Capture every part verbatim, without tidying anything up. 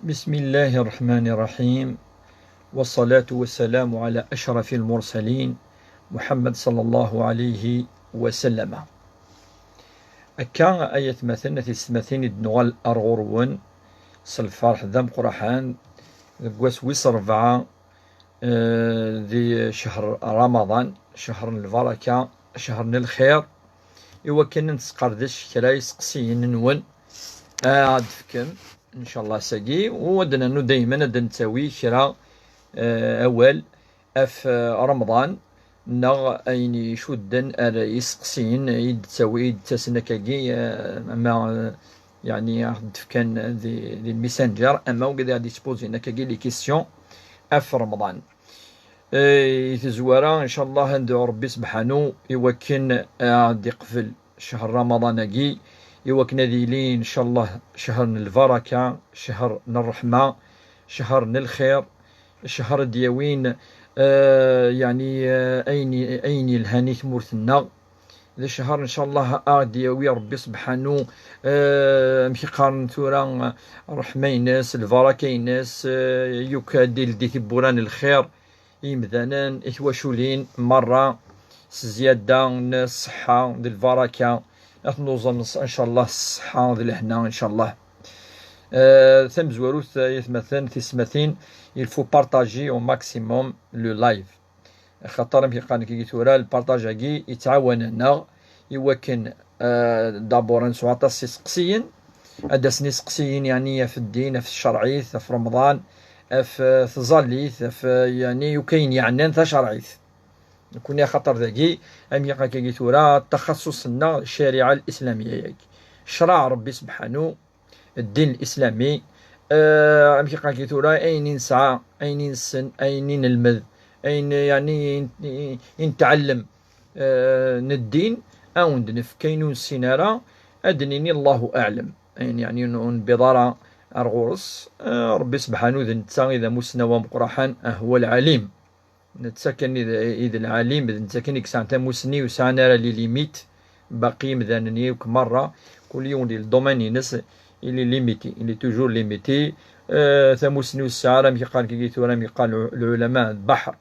بسم الله الرحمن الرحيم، والصلاة والسلام على أشرف المرسلين، محمد صلى الله عليه وسلم. Akka ay atmaten, a tiyessetmatin, i d-nuɣal ar ɣur-wen s lferḥ d ameqqraḥan deg wass wis ṛebɛa, eh, di ccher Ramaḍan, ccher n lbaraka, ccher n lxir, i wakken ad nesqerdec kra iseqsiyen-nwen, ad d-tefkem, ncallah, sagi, u ad d-nernu daymen ad d-nettawi kra, eh, awal ɣef, eh, Remḍan, neɣ ayen icudden ar iseqsiyen i d-ttawi, i d-ttasen akkagi, eh, ama, eh, yeɛni ad d-fkan di, di Messenger, ama wigad i ɣ-d-yettpuzin akkagi les questions ɣef Remḍan. Eh, i tezwara, ncallah, ad ndɛu Rebbi sebḥanu i wakken ad d-iqbel ccher Ramaḍan-agi, i wakken ad yili, ncallah, ccher n lbaraka, ccher n ṛṛeḥma, ccher n lxir, ccher i d-yawin, eh, yeɛni, eh, ayen, ayen yelhan i tmurt-nneɣ. D ccher, ncallah, ad ɣ-d-yawi Rebbi sebḥanu, eh, amek i qqaren tura, eh, ṛṛeḥma-ines, lbaraka-ines, eh, yakk ad d-ildi tiwwura n lxir i yimdanen, i twaculin merra, s zzyada n ṣṣeḥḥa d lbaraka. Ad tnuẓem, ncallah, s ṣṣeḥḥa d lehna, ncallah. Eh, tamezwarut, ay atmaten, tiyessetmatin, il faut partager au maximum le live. Axaṭer amek i qqaren akkagi tura, lparṭaj-agi yettɛawan-aneɣ i wakken, eh, d'abord, ad nesɛu aṭas n iseqsiyen, ad d-asen iseqsiyen, yeɛni, ɣef ddin, ɣef tcerɛit, ɣef Remḍan, ɣef, eh, tẓallit, ɣef, eh, yeɛni, yakk ayen yeɛnan tacerɛit. Nekkni axaṭer dagi, amek i qqaren akkagi tura, taxaṣṣuṣ-nneɣ ccariɛa l-islamiyya-yagi. Ccṛeɛ Rebbi sebḥanu, ddin l-islami, eh, amek i qqaren akkagi tura, ayen i nesɛa, ayen i nessen, ayen i nelmed, ayen, yeɛni, i, i, i netɛellem, eh, n ddin, ad wen-d-nefk, ayen ur nessin ara, ad d-nini Allahu aɛlem. Ayen, yeɛni, ur newwiḍ ara ar ɣur-s, eh, Rebbi sebḥanu d netta i d amussnaw ameqqraḥan, huwa lɛalim. Netta kan i d, i d lɛalim, d netta kan i yesɛan tamussni, ur sɛan ara les limites baqi yimdanen yakk merra, kul yiwen di le domaine-ines, il est limité, il est toujours limité. Eh, tamussni ur tesɛi ara, amek i qqaren akkagi tura, amek i qqaren lɛulama, baḥr.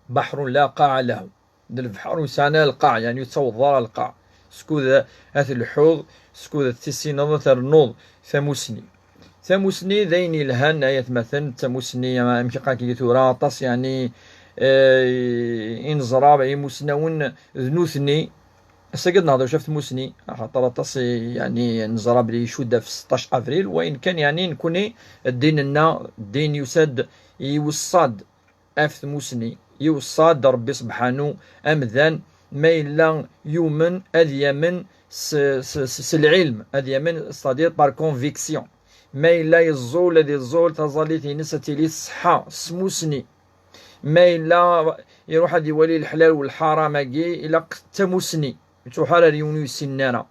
Baḥrun la qaɛa lahu. D lebḥer ur yesɛan ara lqaɛ, yeɛni ur tettawḍeḍ ara lqaɛ. Skud ad telḥuḍ, skud ad tissineḍ ad ternuḍ tamussni. Tamussni d ayen yelhan, ay atmaten, d tamussni, amek i qqaren akkagi tura, aṭas, yeɛni, eh, i neẓra imusnawen d nutni. Ass-agi ad nehder ɣef tmussni, axaṭer aṭas, yeɛni, neẓra belli icudd ɣef seṭṭac avril, wayen kan, yeɛni, nekkni, ddin-nneɣ, ddin yusa-d, iweṣṣa-d ɣef tmussni. Iweṣṣa-d Rebbi sebḥanu amdan, ma yella yumen, ad yamen s, s, s, s lɛilm, ad yamen, c'est-à-dire par conviction. Ma yella yeẓẓul, ad iẓẓul, taẓallit-ines ad tili ṣṣeḥḥa, s tmussni. Ma yella iruḥ ad iwali leḥlal u lḥaram-agi, ilaq d tamussni. Ur yettruḥ ara ar yiwen ur yessinen ara.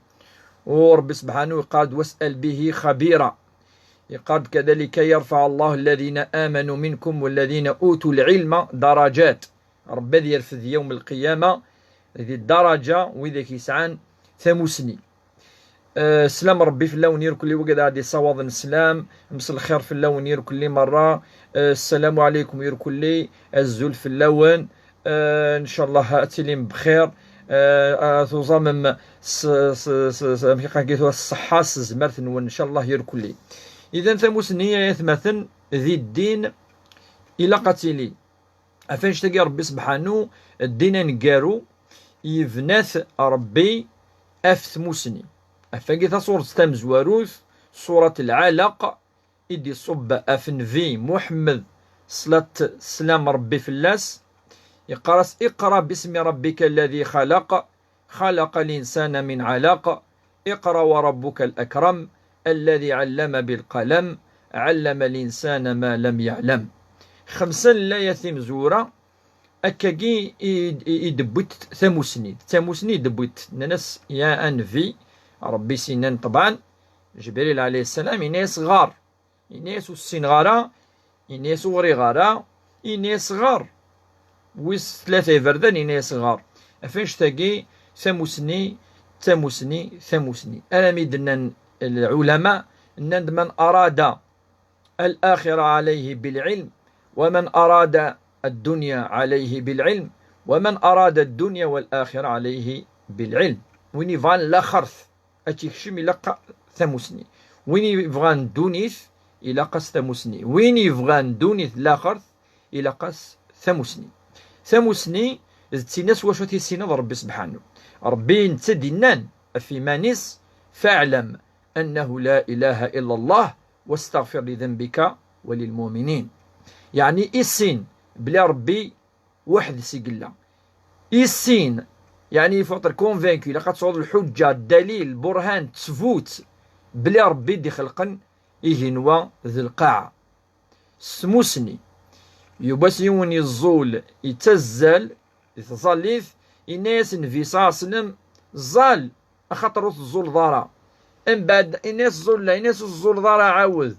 U Rebbi sebḥanu yeqqar-d: "واسأل به خبيرا". Yeqqar-d: "كذلك يرفع الله الذين آمنوا منكم والذين أوتوا العلم درجات". Rebbi ad yerfed yawm lqiyama di ddaraǧa widak yesɛan tamussni. Eh, sslam Rebbi fell-awen irkelli, wigad ad d-issawaḍen sslam, mselxir fell-awen irkelli merra. Eh, ssalamu ɛalaykum irkelli, azul fell-awen. Eh, ncallah ad tilim bxir. Eh, ad tuẓamem s, s, s, s, amek i qqaren akkagi tura, s ṣṣeḥḥa, s tezmert-nwen, ncallah, irkelli. Idan tamussni, ay atmaten, di ddin ilaq ad tili. Ɣef annect-agi Rebbi sebḥanu, ddin aneggaru, yebna-t Rebbi ɣef tmussni. Ɣef wagi taṣuṛt tamezwarut, ṣuṛat Lɛalaq, i d-iṣubb ɣef Nnbi Muḥemmed, ṣṣlat sslam Rebbi fell-as, yeqqar-as: "اقرأ باسم ربك الذي خلق، خلق الإنسان من علق، اقرأ وربك الأكرم، الذي علم بالقلم، علم الإنسان ما لم يعلم". Xemsa n layat imezwura, akkagi i, i, i d-tewwiḍ tamussni. D tamussni i d-tewwiḍ. Nnan-as: "Ya Anbi", Rebbi s-yennan ṭebɛan, Ǧebril ɛalayhi ssalam, yenna-yas: "Ɣer." Yenna-yas: "Ur ssineɣ ara." Yenna-yas: "Ur ɣriɣ ara." Yenna-yas: "Ɣer." Wis tlata iberdan, yenna-yas: "Ɣer." Ɣef annect-agi, tamussni, tamussni, tamussni. Armi d-nnan lɛulama, nnan-d: "من أراد الآخرة عليه بالعلم، ومن أراد الدنيا عليه بالعلم، ومن أراد الدنيا والآخرة عليه بالعلم. Win yebɣan laxert ad t-yekcem, ilaq tamusni. Win yebɣan ddunit, ilaq-as tamusni. Win yebɣan ddunit d laxert, ilaq-as tamusni. Tamusni d tinna s wacu ad tissineḍ Ṛebbi sebḥanu. Ṛebbi netta d-innan ɣef iman-is: فاعلم أنه لا إله إلا الله واستغفر لذنبك وللمؤمنين. Yeɛni issin belli Ṛebbi weḥd-s i yella. Issin, yeɛni il faut être convaincu, ilaq ad tesɛuḍ lḥuǧǧa, ddalil, lburhan, ttbut belli Ṛebbi d-ixelqen igenwa d lqaɛa. S tmusni. Yiwwas yiwen yeẓẓul, yettazzal di tẓallit, yenna-yas Nnbi ṣalla Llahu ɛalayhi wa sallam: "Ẓẓal, axaṭer ur teẓẓuleḍ ara." Mbeɛd, yenna-yas: "Ẓẓul, la." Yenna-yas: "Ur teẓẓuleḍ ara, ɛawed."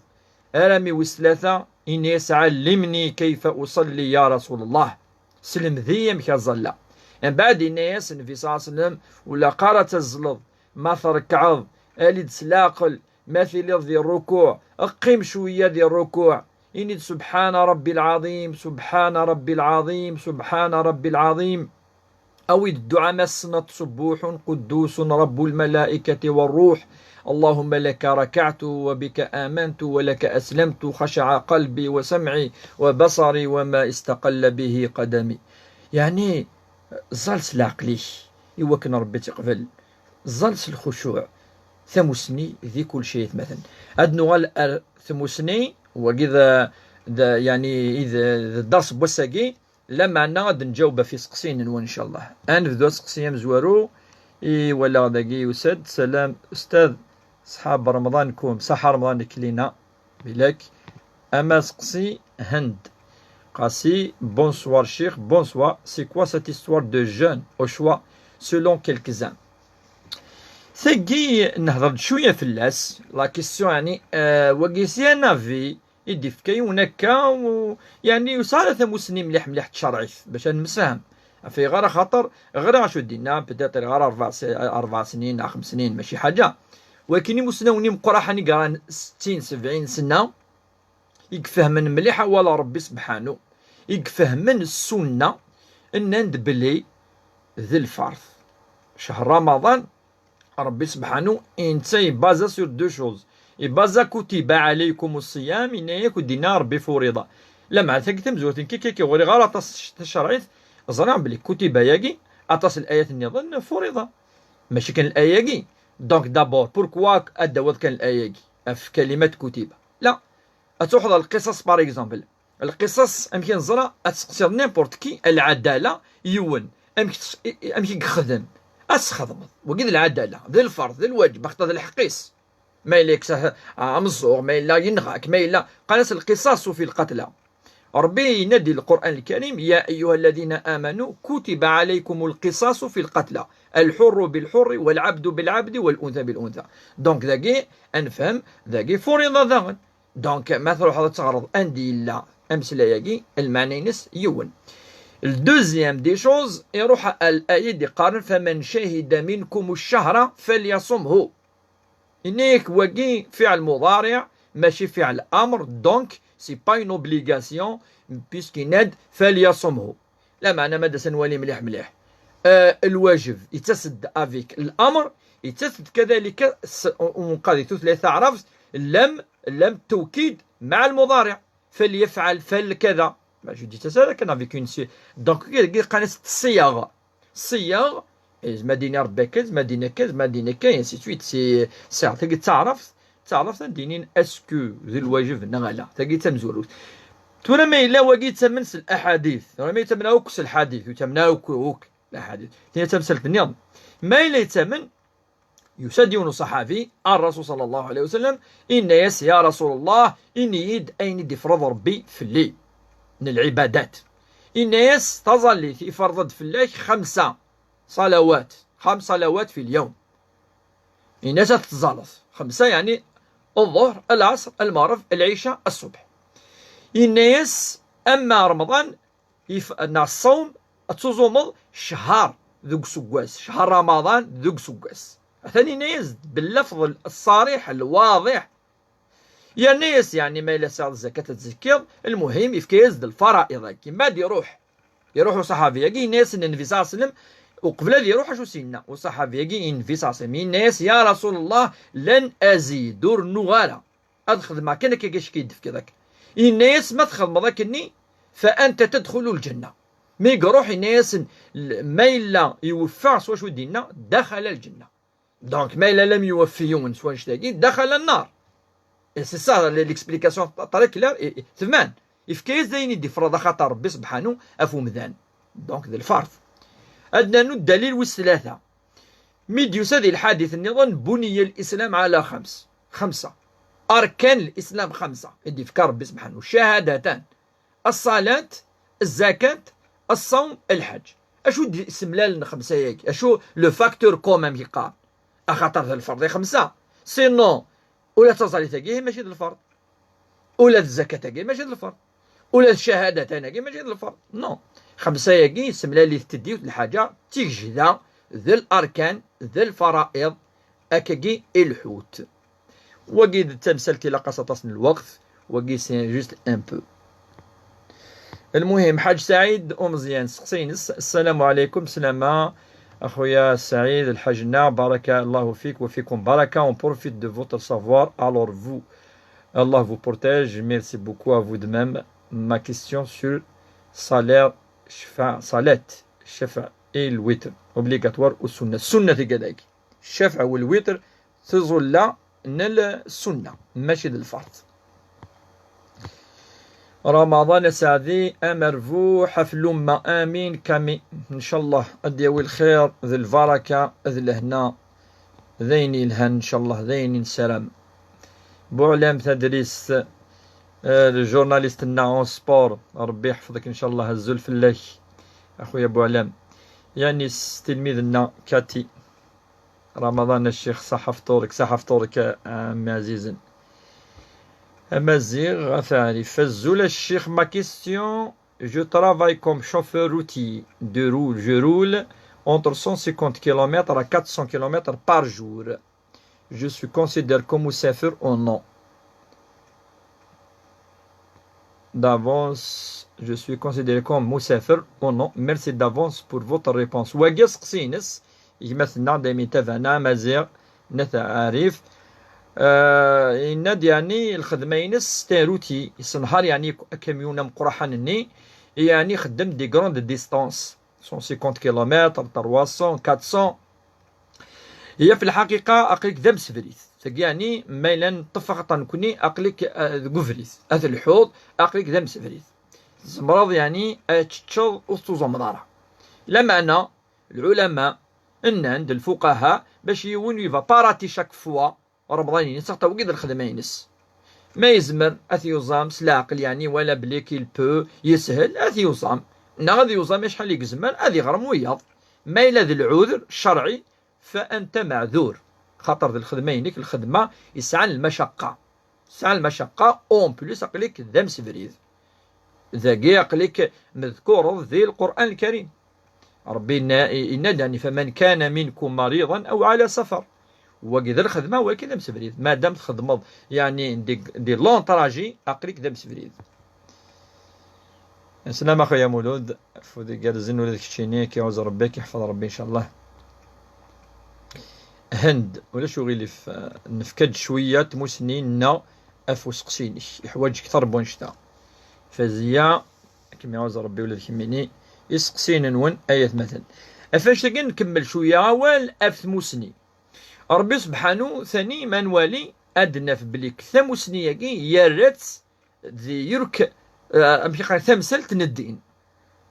Arami wis tlata, yenna-yas: "Ɛellimni kayfa uṣalli ya Rasul Llah." Selmed-iyi amek ad ẓalleɣ. Mbeɛd, yenna-yas Nnbi ṣalla Llahu ɛalayhi wa sallam: "Ur ilaq ara ad tazzleḍ, ma trekɛeḍ, ali-d s leɛqel, ma tiliḍ di rrukuɛ, qqim cwiya di rrukuɛ, ini-d: سبحان ربي العظيم، سبحان ربي العظيم، سبحان ربي العظيم." Awi-d dduɛa ma tessneḍ: "سبوح قدوس رب الملائكة والروح، اللهم لك ركعت وبك آمنت ولك أسلمت، خشع قلبي وسمعي وبصري وما استقل به قدمي." Yeɛni, ẓẓal s leɛqel-ik i wakken Ṛebbi ad t-iqbel. Ẓẓal s lxucuɛ. Tamusni di kulci, ay atmaten. Ad nuɣal ar tmusni, wagi d, d, yeɛni, i d, d ddeṛs n wass-agi, lameɛna ad nǧaweb ɣef iseqsiyen-nwen, ncallah. Ad nebdu aseqsi amezwaru, i walaɣ dagi yusa-d: "Salam, Ustad, ṣaḥa Remḍan-kum, ṣaḥa Remḍan-ik lina." Bilak, amaseqsi Hend Qasi: "Bonsoir Cheikh, bonsoir. C'est quoi cette histoire de jeûne au choix selon quelques-uns?" Tagi nehder-d cwiya fell-as. La question, yeɛni, euh, wagi c'est un avis i d-ifka yiwen akka, u, yeɛni, ur yesɛi ara tamusni mliḥ mliḥ n tcerɛit bac ad nemsefham. Ɣef ayɣer? Axaṭer ɣriɣ acu d-inna, peut-être ɣriɣ rebɛa s-, rebɛa snin neɣ xems snin, mačči ḥaǧa. Walakin imusnawen imeqqraḥen i yeɣran settin, sebɛin sna, i ifehmen mliḥ awal n Ṛebbi sebḥanu, i ifehmen ssunna, nnan-d belli d lfeṛḍ. Cehṛ Ramaḍan, Ṛebbi sebḥanu, netta yebbaza sur deux choses. Yebbaza كتب عليكم الصيام, yenna-yak ur d-yenna Ṛebbi فرض. Lameɛna tagi tamezwarut n kiki, ur ɣriɣ ara aṭas tacerɛit, ẓriɣ belli كتب-agi, aṭas n layat nniḍen فرض. Mačči kan laya-agi. Donc d'abord, pourquoi ad d-tawiḍ kan laya-agi ɣef كلمة كتب? La, ad truḥeḍ ɣer lqisas, par exemple. Lqisas, amek i neẓra, ad tseqsiḍ n'importe qui, lɛadala, yiwen, amek tes-, i, i, amek i yexdem? Ad txedmeḍ. Wagi d lɛadala, d lfeṛḍ, d lwaǧeb, axaṭer d lḥeqq-is. Ma yella yekkes-ak ameẓẓuɣ, ma yella yenɣa-k, ma yella, qqaren-as القصاص في القتلى. Ṛebbi yenna-d di Lqur'an Lkarim: "يا أيها الذين آمنوا كتب عليكم القصاص في القتلى، الحر بالحر والعبد بالعبد والأنثى بالأنثى." Donc dagi, ad nefhem, dagi فرض daɣen. Donc, ma truḥeḍ ad teɣreḍ anda yella ameslay-agi, lmeɛna-ines yiwen. Le deuxième des choses, iruḥ ar laya i d-iqqaren: "فمن شهد منكم الشهر فليصمه." Yenna-yak wagi fiɛl muḍariɛ, mačči fiɛl amr, donc c'est pas une obligation, puisqu'yenna-d: "فليصمه." Lameɛna ma d-as ad nwali mliḥ mliḥ, euh, lwajeb yettas-d avec l'amr, yettas-d kadalika s-, u-, u-, nqad di tutlayt taɛrabt, lam, lam tawkid مع المضارع. "فليفعل، فل كذا." Bah, je dis ça, ça, avec une si-, donc, qqaren-as ṣṣiyaɣ. Ṣṣiyaɣ, eh, zma ad d-yini Ṛebbi akka, zma ad d-yini akka, zma ad d-yini akka, et ainsi de suite. C'est, c'est, tagi d taɛrabt, d taɛrabt ad d-yinin est-ce que d lwajeb neɣ ala. Tagi d tamezwarut. Tura ma yella wagi yettamen s laḥadit, tura ma yettamen akk s lḥadit, yettamen akk, akk laḥadit. Tin d tamsalt nniḍen. Ma yella yettamen, yusa-d yiwen uṣaḥabi ar Rasul ṣalla Llahu ɛalayhi wa sallam, yenna-yas: "Ya Rasul Llah, ini-yi-d ayen i d-ifreḍ Ṛebbi fell-i n lɛibadat." Yenna-yas: "Taẓallit, iferḍ-d fell-ak xemsa ṣalawat, xems ṣalawat fi l-yawm." Yenna-yas ad tettẓalleḍ xemsa, yeɛni ḍḍuhr, lɛeṣr, lmeɣreb, lɛica, ṣṣbeḥ. Yenna-yas: "Ama Remḍan, if-, neɣ ṣṣawm, ad tuẓumeḍ ccher deg useggas, ccher Ramaḍan deg useggas." Atan yenna-yas-d bellafḍ ṣṣariḥ, lwaḍiḥ. Yerna-yas, yeɛni, ma yella tesɛiḍ zzakat ad tzekkiḍ, lmuhim, yefka-yas-d lfara'iḍ-agi. Mbaɛd iruḥ, iruḥ uṣaḥabi-agi, yenna-yas Nnbi ṣalla Llahu ɛalayhi wa sallam, uqbel ad iruḥ acu s-yenna? Uṣaḥabi-agi i Nnbi ṣalla Llahu ɛalayhi wa sallam, yenna-yas: "Ya Rasulullah, lan azid, ur nnuɣ ara. Ad xedmeɣ kan akka acu i yi-d-tefkiḍ akka." Yenna-yas: "Ma txedmeḍ akkenni, fa anta tadxulu lǧenna." Mi iruḥ, yenna-yasen, l-, ma yella iweffeq s wacu i d-yenna, daxala lǧenna. Donc, ma yella lam yuwaffi yiwen s wannect-agi, daxala nnar. Et c'est ça, l-, l'explication très claire, et, et, tban. Yefka-yas d ayen i d-ifreḍ axaṭer Rebbi subḥanu ɣef umdan. Donc, d lfard. Ad nernu ddalil wis tlata. Mi d-yusa di lḥadit nniḍen, buniya l-Islam ɛala xams. Xemsa. Arkan l-Islam xemsa. I d-ifka Rebbi subḥanu. Cahadatan. Ṣṣalat, zzakat, ṣṣawm, lḥeǧ. Acu d-isemlalen xemsa-yagi? Acu le facteur commun, amek yeqqar? Axaṭer d lferḍ i xemsa. Sinon, ula d taẓallit-agi mačči d lferḍ. Ula d zzakat-agi mačči d lferḍ. Ula d cahadatan-agi mačči d lferḍ. Non. Xemsa-yagi semlalit-d yiwet n lḥaǧa, d tigejda, d larkan, d lfara'iḍ, akkagi i lḥut. Wagi d tamsalt ilaq-as aṭas n lweqt, wagi c'est juste un peu. المهم، حاج سعيد أمزيان، سقسي-نس: السلام عليكم، سلامة أخويا سعيد الحاج، نا، بارك الله فيك وفيكم بركة، on profite de votre savoir, alors vous, Allah vous protège, merci beaucoup à vous de même. Ma question sur salaire, شفع, صلاة الشفع et الوتر, obligatoire ou سنة؟ السنة في كذلك. الشفع والوتر تظل نل السنة، ماشي للفرض. رمضان سعدي، أمرفو حفل ما آمين كامي. إن شاء الله أديوي الخير ذي البركة ذي الهنا ذين الهن إن شاء الله ذين سلام. بوعلام تدريس، آه، الجورناليست نا اون سبور، ربي يحفظك إن شاء الله، الزول فلاك أخويا بوعلام. يانيس تلميذنا كاتي. رمضان الشيخ، صحة فطورك، صحة فطورك، آه، عمي عزيزن. أمازيغ غا تعرف. أزول الشيخ، ma question, je travaille comme chauffeur routier de roule, je roule entre cent cinquante kilomètres à quatre cents kilomètres par jour. Je suis considéré comme مسافر ou non? D'avance, je suis considéré comme مسافر ou non? Merci d'avance pour votre réponse. Wagi aseqsi-ines, gma-tneɣ daymi tabana Maziɣ n At Ɛarif, euh, yenna-d, yeɛni, lxedma-ines c'est un routier, yessenhar, yeɛni, akamyun ameqqraḥan-nni, yeɛni, ixeddem des grandes distances, cent cinquante kilomètres, trois cents, quatre cents. Iya, fi lḥaqiqa, aql-ik d amsebrid. Tagi, yeɛni, ma yella neṭṭef axaṭer nekni, aql-ik, eh, deg ubrid. Ad telḥuḍ, aql-ik d amsebrid. Tzemreḍ, yeɛni, ad teččeḍ ur tettuẓumeḍ ara. Lameɛna, lɛulama nnan-d, lfuqaha, bac yiwen il va pas rater chaque fois Remḍan-ines, axaṭer wagi d lxedma-ines. Ma yezmer ad t-yuẓam s leɛqel, yeɛni, wala belli qu'il peut, yeshel, ad t-yuẓam. Neɣ ad yuẓam acḥal i yezmer, ad iɣrem wiyaḍ. Ma yella d lɛuder ccerɛi, fa anta meɛdur. Xaṭer d lxedma-inek, lxedma yesɛan lmacaqqa. Tesɛa lmacaqqa, en plus aql-ik d amsebrid. Dagi aql-ik medkureḍ di Lqur'an Lkarim. Ṛebbi yenna-, yenna-d, yeɛni, فمن كان منكم مريضا أو على سفر. Wagi d lxedma, wagi d amsebrid. Madam txedmeḍ, yeɛni, di, di long trajet, aql-ik d amsebrid. Slam a xuya Mulud, afud igerrzen ula d keččini, ad k-iɛuzz Ṛebbi, ad k-iḥfeḍ Ṛebbi, incallah. Hend, ulac uɣilif, eh, nefka-d cwiya n tmussni-nneɣ ɣef useqsi-inek. Yeḥwaǧ kter n wannect-a. Faziya, ad kem-iɛuzz Ṛebbi ula d kemmini, iseqsiyen-nwen, ay atmaten. Ɣef wannect-agi nkemmel cwiya awal ɣef tmussni. Ṛebbi subḥanu, tani ma nwali, ad naf belli tamussni-agi yerra-tt di yurk, eh, amek i qqaren, tamsalt n ddin.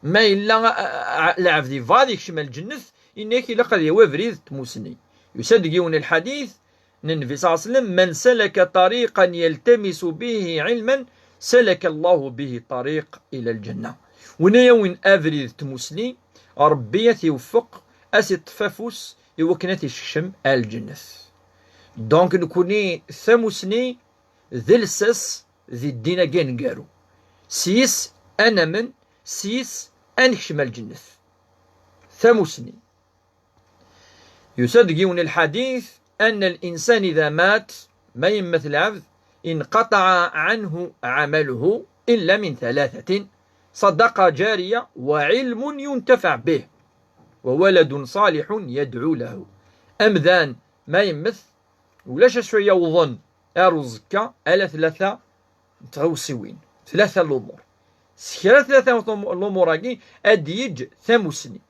Ma yella, eh, eh, lɛebd yebɣa ad yekcem ar lǧennet, yenna-ak ilaq ad yawi abrid n tmussni. Yusa-d deg yiwen n lḥadit n Nnbi ṣalla Llahu ɛalayhi wa sallam: من سلك طريقا يلتمس به علما سلك الله به طريقا إلى الجنة. Win ara yawin abrid n tmussni, Ṛebbi ad t-iweffeq, ad s-iṭṭef afus i wakken ad t-isekcem ar lǧennet. Donc, nekni tamussni d lsas di ddin-agi aneggaru. S yis ad namen, s yis ad nekcem ar lǧennet. Tamussni. Yusa-d deg yiwen n lḥadit: أن الإنسان إذا مات, ma yemmet lɛebd, انقطع عنه عمله إلا من ثلاثة: صدقة جارية، وعلم ينتفع به، وولد صالح يدعو له. Amdan ma yemmet, ulac acu yawḍen ar uẓekka, ala tlata n tɣawsiwin, tlata n lumuṛ. S kra tlata n lumuṛ-agi ad d-yeǧǧ tamusni.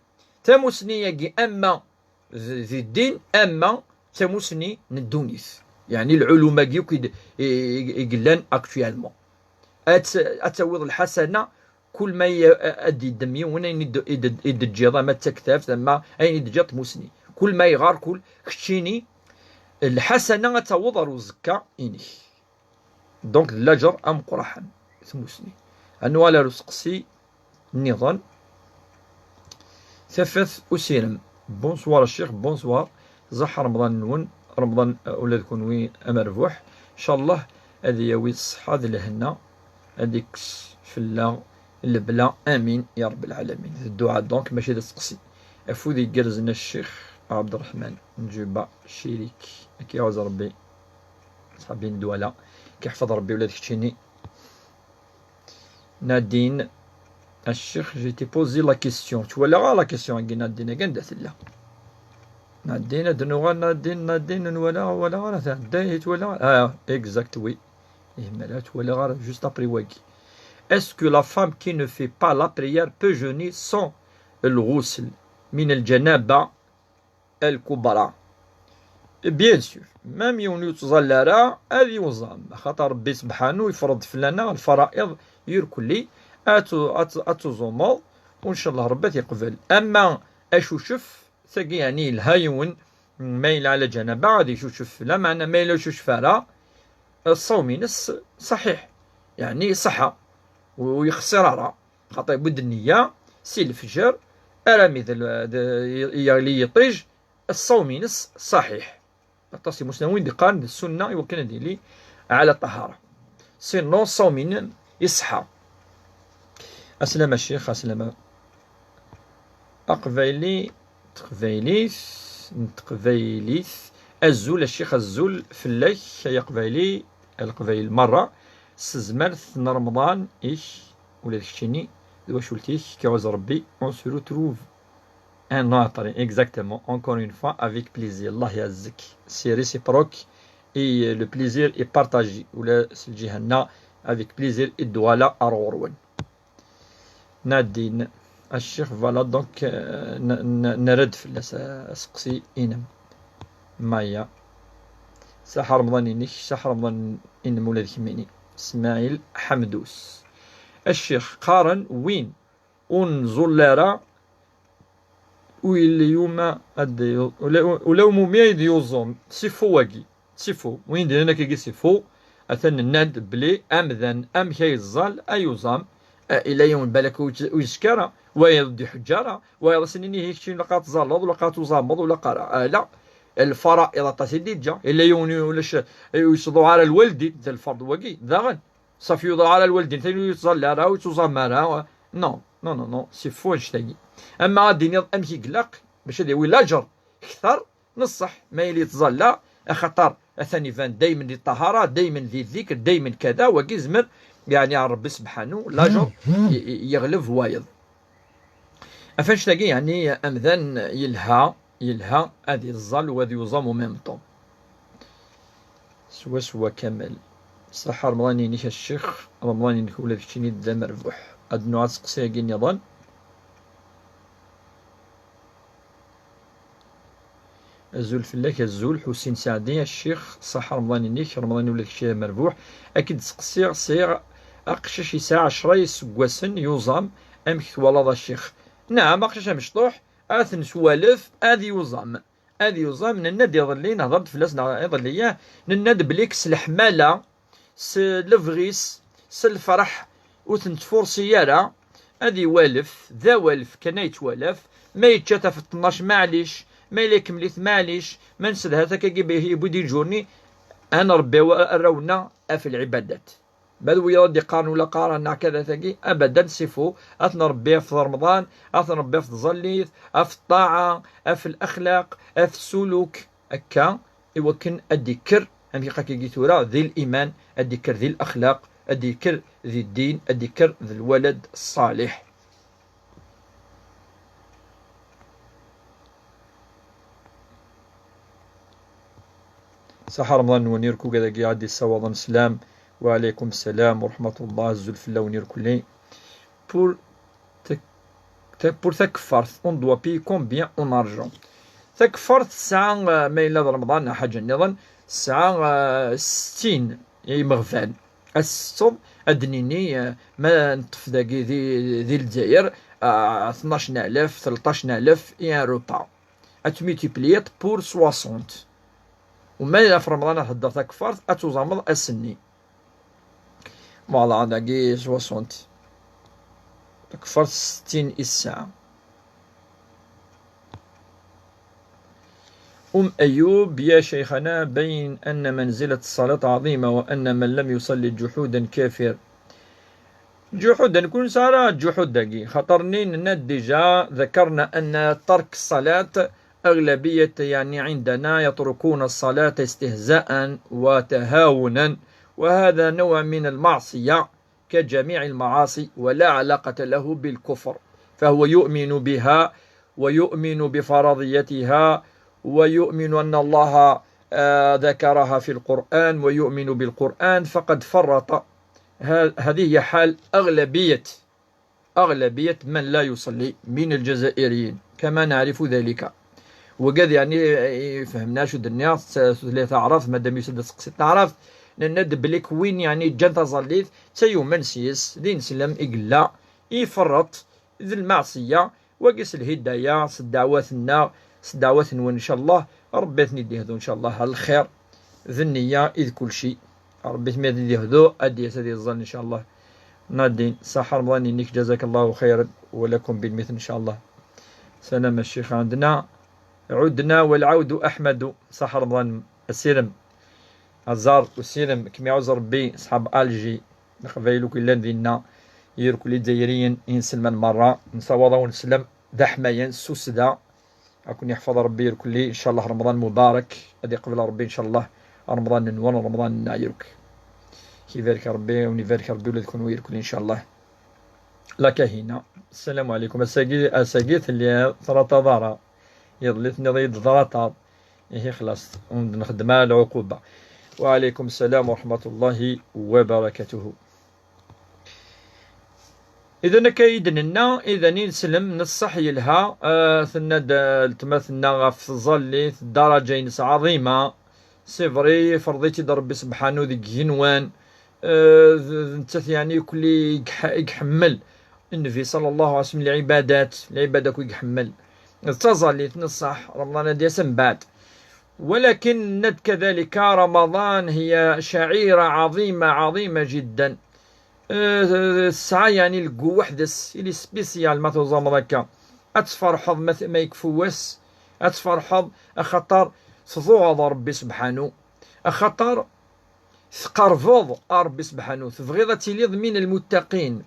Tamusni-agi ama d, di ddin, ama d tamusni n ddunit. Yeɛni lɛulum-agi akk i d, i, i, i yellan actuellement. Ad t-, ad tawiḍ lḥasana, kul ma i, ad d-yeddem yiwen ayen i d, i d, i d-teǧǧiḍ, ama d taktabt, ama ayen i d-teǧǧiḍ tmusni. Kul ma iɣar, kul keččini, lḥasana ad taweḍ ar uẓekka-inek. Donc, d laǧer ameqqraḥen, tmusni. Ad nuɣal ar useqsi nniḍen. Tafat usirem. Bonsoir a ccix, bonsoir. Ẓaḥ Remḍan-nwen, Remḍan, eh, ula d kunwi amerbuḥ. Ncallah ad yawi ṣṣeḥḥa d lehna, ad ikkes fell-aɣ lebla. Amin ya Rebbi lɛalamin. D dduɛa donc, mačči d aseqsi. Afud igerrzen a ccix Ɛebderreḥman Nǧuba Cirik. Ad k-iɛuz Rebbi. Ṣaḥbi n Dwala. K-iḥfeḍ Rebbi ula d keččini. Nadine, a ccix, je t'ai posé la question. Twalaɣ la question-agi, Nadine, agi anda tella? Nadine, ad nuɣal, Nadine, Nadine, nwala, wala ara tɛedday, twala. Ah, exact, oui. Ih, ma la twalaɣ ara, juste après wagi. Est-ce que la femme qui ne fait pas la prière peut jeûner sans الغسل من الجنابة الكبرى؟ Bien sûr, même yiwen ur yettẓalla ara ad yuẓam, axaṭer Rebbi sebḥanu yefreḍ fell-aneɣ lfara'iḍ irkelli, ad tu-, ad tu-, ad tuẓumeḍ, u ncallah Rebbi ad t-yeqbel. Ama acucef, tagi yeɛni yelha yiwen, ma yella ɛla ǧanaba ad icucef, lameɛna ma yella ur icucef ara, ṣṣawm-ines ṣaḥiḥ, yeɛni iṣeḥḥa, ur yexṣir ara. Xaṭer yewwi-d nniya si lefjer armi d, d, yeɣli yiṭij, ṣṣawm-ines ṣaḥiḥ. Aṭas imusnawen i d-iqqaren d ssunna i wakken ad yili ɛla ṭṭahara. Sinon, ṣṣawm-inem iṣeḥḥa. Aslama ccix, aslama. Aqbayli, teqbaylit, n teqbaylit. Azul a ccix, azul fell-ak, ay aqbayli, a leqbayel merra. S tezmert n Remḍan-ik, ula d keččini, d wacult-ik, k-iɛuz Rebbi, on se retrouve un autre, exactement, encore une fois, avec plaisir. Allah iɛezzek. C'est réciproque et le plaisir est partagé. Ula s lǧiha-nneɣ, avec plaisir i d-uɣaleɣ ar ɣur-wen. Nadine, a ccix, voilà, donc, euh, n-, n-, nerra-d fell-as, euh, aseqsi-inem. Maya. Saḥ Remḍan-inek, saḥ Remḍan-inem ula d kemmini. Smaɛil Ḥemdus. A ccix, qqaren win ur nẓul ara, ur yelli yuma ad yu-, ula, ula umumi ay d-yuẓum, s iffu wagi, s iffu. Win d-yennan akkagi s iffu, atan nenna-d belli amdan amek ay yeẓẓal ay uẓam, eh, ila yiwen balak ur yet-, ur yettekka ara, wayeḍ ur d-iḥeǧǧ ara, wayeḍ ad s-nini, "Ihi kečči ilaq ad tẓalleḍ, ilaq ad tuẓameḍ, ilaq ara." Ala, lfara'iḍ aṭas i d-iǧǧa, ila yiwen ulac, ur yesḍuɛ ara lwaldin, d lferḍ wagi, daɣen. Ṣafi ur yeḍra ara lwaldin, tayni ur yettẓalla ara, ur yettuẓam ara. Non, non, non, non, c'est faux annect-agi. Ama ad d-tiniḍ amek i ilaq, bac ad yawi laǧer kter, neṣṣeḥ, ma yili yettẓalla, axaṭer atan iban daymen di ṭṭahara, daymen di ddikr, daymen kada, wagi izmer, yeɛni ar Rebbi sebḥanu, laǧer i, i, yeɣleb wayeḍ. Af annect-agi, yeɛni amdan yelha, yelha ad iẓẓal u ad yuẓam en même temps. Swaswa Kamal. Ṣaḥḥa Remḍan-inek a ccix, Remḍan-inek ula d keččini d amerbuḥ. Ad nuɣal seqsi-agi nniḍen. Azul fell-ak, azul Ḥusin Saɛdi, a ccix, ṣaḥḥa Remḍan-inek, Remḍan ula d kečč d amerbuḥ. Ad k-id-seqsiɣ, sɛiɣ aqcic yesɛa ɛecra iseggasen, yuẓam, amek twalaḍ a ccix? Nɛam, aqcic amecṭuḥ, ad t-neswalef, ad yuẓam. Ad yuẓam, nenna-d iḍelli, nehḍer-d fell-as neɣ iḍelli, yah, nenna-d belli s leḥmala, s lebɣi-s, s lferḥ, ur t-nettfurṣi ara, ad iwalef, d awalef kan ay yettwalaf, ma yečča tafeḍ tnac, maɛlic, ma yella ikemmel-it, maɛlic, ma nessedha-t akkagi, yewwi-d iǧurni, ad nṛebbi arraw-nneɣ ɣef lɛibadat. Ma d wiyaḍ ad d-iqqaren ula qqaren neɣ kada tagi, abadan s iffu, ad t-nṛebbi ɣef Remḍan, ad t-nṛebbi ɣef tẓallit, ɣef ṭṭaɛa, ɣef laxlaq, ɣef ssuluk, akka, i wakken ad d-ikker Amek akka-agi tura, di liman, ad d-ikker di laxlaq, ad d-ikker di ddin, ad d-ikker d lwalad ṣṣaliḥ. Saḥa Remḍan-nwen irkul, ad agi ad d-issawaḍen sslam. Wa ɛlaykum ssalam wa raḥmatullah, azul fell-awen irkulli. Pour ta-, ta-, pour takeffart, on doit payer combien en argent? Takeffart tesɛa, eh, ma yella d Remḍan neɣ ḥaǧa nniḍen, tesɛa, eh, settin imeɣban. Ad tetteḍ, ad d-nini, eh, ma neṭṭef dagi di, di Lezzayer, eh, tnac n alaf, tleṭṭac n alaf i un repas. Ad tmultipliyeḍ pour soixante. U ma yella f Remḍan ad theddeḍ takeffart, ad tuẓameḍ ass-nni. Voilà, dagi soixante. Takeffart settin i tesɛa. أم أيوب: يا شيخنا، بين أن منزلة الصلاة عظيمة وأن من لم يصلي جحودا كافر. جحودا، كون سارة جحود داقي، خاطر نين ند déjà ذكرنا أن ترك الصلاة أغلبية، يعني، عندنا يتركون الصلاة استهزاء وتهاونا، وهذا نوع من المعصية كجميع المعاصي، ولا علاقة له بالكفر، فهو يؤمن بها ويؤمن بفرضيتها ويؤمن أن الله، آه، ذكرها في القرآن ويؤمن بالقرآن، فقد فرط. ه-، هذه هي حال أغلبية، أغلبية من لا يصلي من الجزائريين كما نعرف ذلك. وقد يعني فهمنا شو الدنيا، س-، س-، لا تعرف، مادام يسد تسقسي تعرف، لأن دبليك وين يعني جان تظليت، تيومن سيس، دين سلم إقلا، يفرط ذي المعصية، وقس الهداية، سدعواتنا، سدعواتنا إن شاء الله، ربي ثني ديهدو إن شاء الله على الخير. ذي النية إذ كل شيء. ربي ثمية دي هدوء، أدي سيدي الظن إن شاء الله. نادين، صح رمضان إنك، جزاك الله خيرا، ولكم بالمثل إن شاء الله. سلام الشيخ عندنا. عدنا والعود أحمد، صح رمضان السلم. الزار والسلم، كم يعوز ربي، أصحاب ألجي، القبايل كلان دينا، يركلي دزايريين، إنسلم مرة، نصوض ونسلم، دحمايا، سوسدا، أكون يحفظ ربي الكلي إن شاء الله. رمضان مبارك، أدي قبل ربي إن شاء الله. رمضان ننوان، رمضان نعيرك. كيبارك ربي ونبارك ربي ولادكم ويركلي إن شاء الله. لا كاهنة. السلام عليكم. أساقي، أساقي اللي ثلاثة ضارة. يضلي ثني ضيد ضرطة. إيه خلاص. ونخدم على العقوبة. وعليكم السلام ورحمة الله وبركاته. إذا كايد ننا، إذا نسلم نصح يلها، آه، ثنا د-، التماثنا غف الظلي، الدرجة ينس عظيمة. C'est vrai، فرضيتي د ربي سبحانه ذيك جنوان. آه، ذ-، ذ-، نتات يعني كل يقح-، يقحمل النبي صلى الله عليه وسلم العبادات، العبادة كو يقحمل. تظلي تنصح رمضان هذه سنبات. ولكن ند كذلك رمضان هي شعيرة عظيمة، عظيمة جدًا. آه، الساعة يعني القوة وحدس، إلي سبيسيال ما توزام هكا. أتفرحض ما ث-، ما يكفواس، أتفرحض أخطر تضوغ ربي سبحانه، أخطر تقربض ربي سبحانه، تبغيض تيليض من المتقين.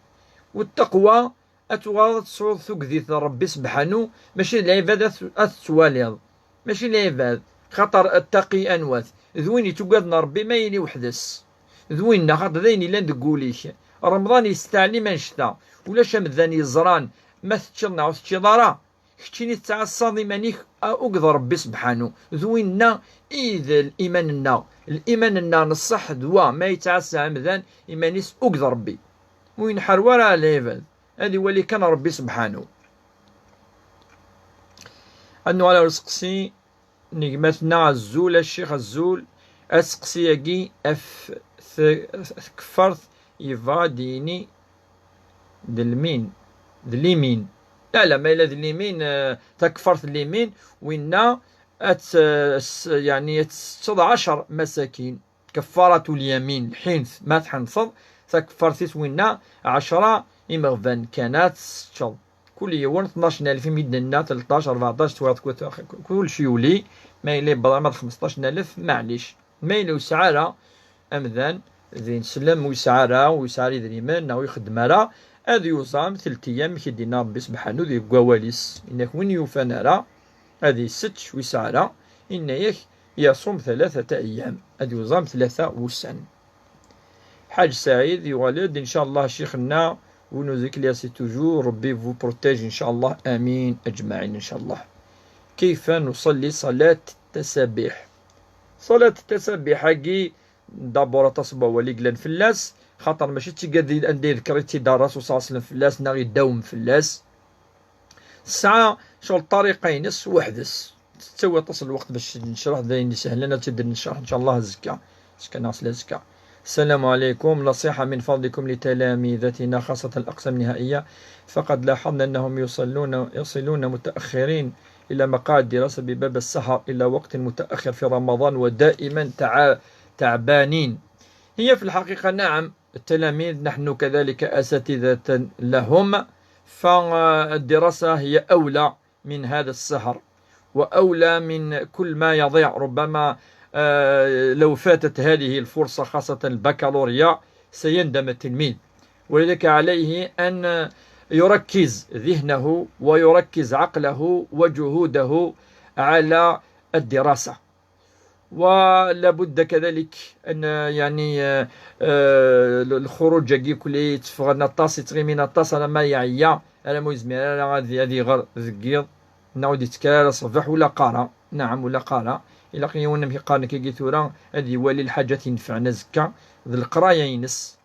والتقوى أتوغاض تصوض ثقديت ربي سبحانه، ماشي العباد أت-، أتتواليض. ماشي العباد، خاطر التقي أنوات. ذوين يتوقدن ربي ما يلي وحدس. ذوين خاطر ذين يلان دقوليك. رمضان يستعلي ما نشتا. ولاش أمدان يزران ما تتشض نعو تتشض راه. كتشيني تتعصاض إيمانيك أوقد ربي سبحانه. ذويننا إذ الإيمان النا. الإيمان النا نصح دوا ما يتعصى أمدان إيمانيس أوقد ربي. وين حروارا العباد. هذه ولي كان ربي سبحانه. أنه على رزقسي نجمتنا الزول، الشيخ الزول، أسقسي يجي أف ث-، ثكفرت يفاديني دلمين، دليمين. لا، لا، ما إلا دليمين، آه، تكفرت الليمين، وإنا أت-، س-، يعني، تستض عشر مساكين. كفارة اليمين، الحين ما تحنصض، تكفرت وينا عشرة إمغفان كانت ستشض. كل يوم اثناش ألف ميدنا، ثلطاش، أربعطاش، توات كوت-، كل شي يولي، ما إلا يبضع ما خمسطاش ألف، معليش. ما إلا وسعارة أمذان، ذي نسلم ويسعارة، ويسعارة إدريمان، أو يخدم راه، أذ يوصام ثلث أيام كي دينا ربي سبحانه ذي قواليس. إنك وين يوفان راه، هذه ست شوي سعرة، إن ياك يصوم ثلاثة أيام, ad yuẓam tlata wussan. Ḥaǧ Saɛid yuɣal-d, incallah, ccix-nneɣ, vous nous éclaircissez toujours, Rebbi vous protège, incallah, amin, ajmaɛin, incallah. كيف نصلي صلاة التسابيح؟ Ṣalat tasabiḥ-agi, d'abord aṭas n wawal i yellan fell-as, xaṭer mačči d tigad anda yedker i tt-id Rasul ṣalla Llahu ɛalayhi wa sallam fell-as, neɣ idawem fell-as. Tesɛa ccɣel ṭṭariqa-ines weḥd-s. Tettawi aṭas n lweqt bac necreḥ, d ayen isehlen ad tt-id-necreḥ, incallah, azekka. Azekka neɣ s lazekka. السلام عليكم، نصيحة من فضلكم لتلامذتنا خاصة الأقسام النهائية، فقد لاحظنا أنهم يصلون يصلون متأخرين إلى مقاعد الدراسة بباب السهر إلى وقت متأخر في رمضان، ودائما تع- تعبانين. هي في الحقيقة نعم، التلاميذ نحن كذلك أساتذة لهم، فالدراسة هي أولى من هذا السهر، وأولى من كل ما يضيع. ربما، آه، لو فاتت هذه الفرصة، خاصة البكالوريا، سيندم التلميذ، ولذلك عليه أن يركز ذهنه ويركز عقله وجهوده على الدراسة. ولا بد كذلك أن، يعني، آه، آه، الخروج كي كلي تفغن الطاس، يتغيمين الطاس، أنا ما يعيا، أنا مو يزمير، أنا غادي، غادي يغر ذقيض، نعود يتكرر صباح ولا قارة، نعم، ولا قارة. إلا قيونا في قارن كي ثورة، هذه هو للحاجات ينفعنا زكا، ذي القراية ينس.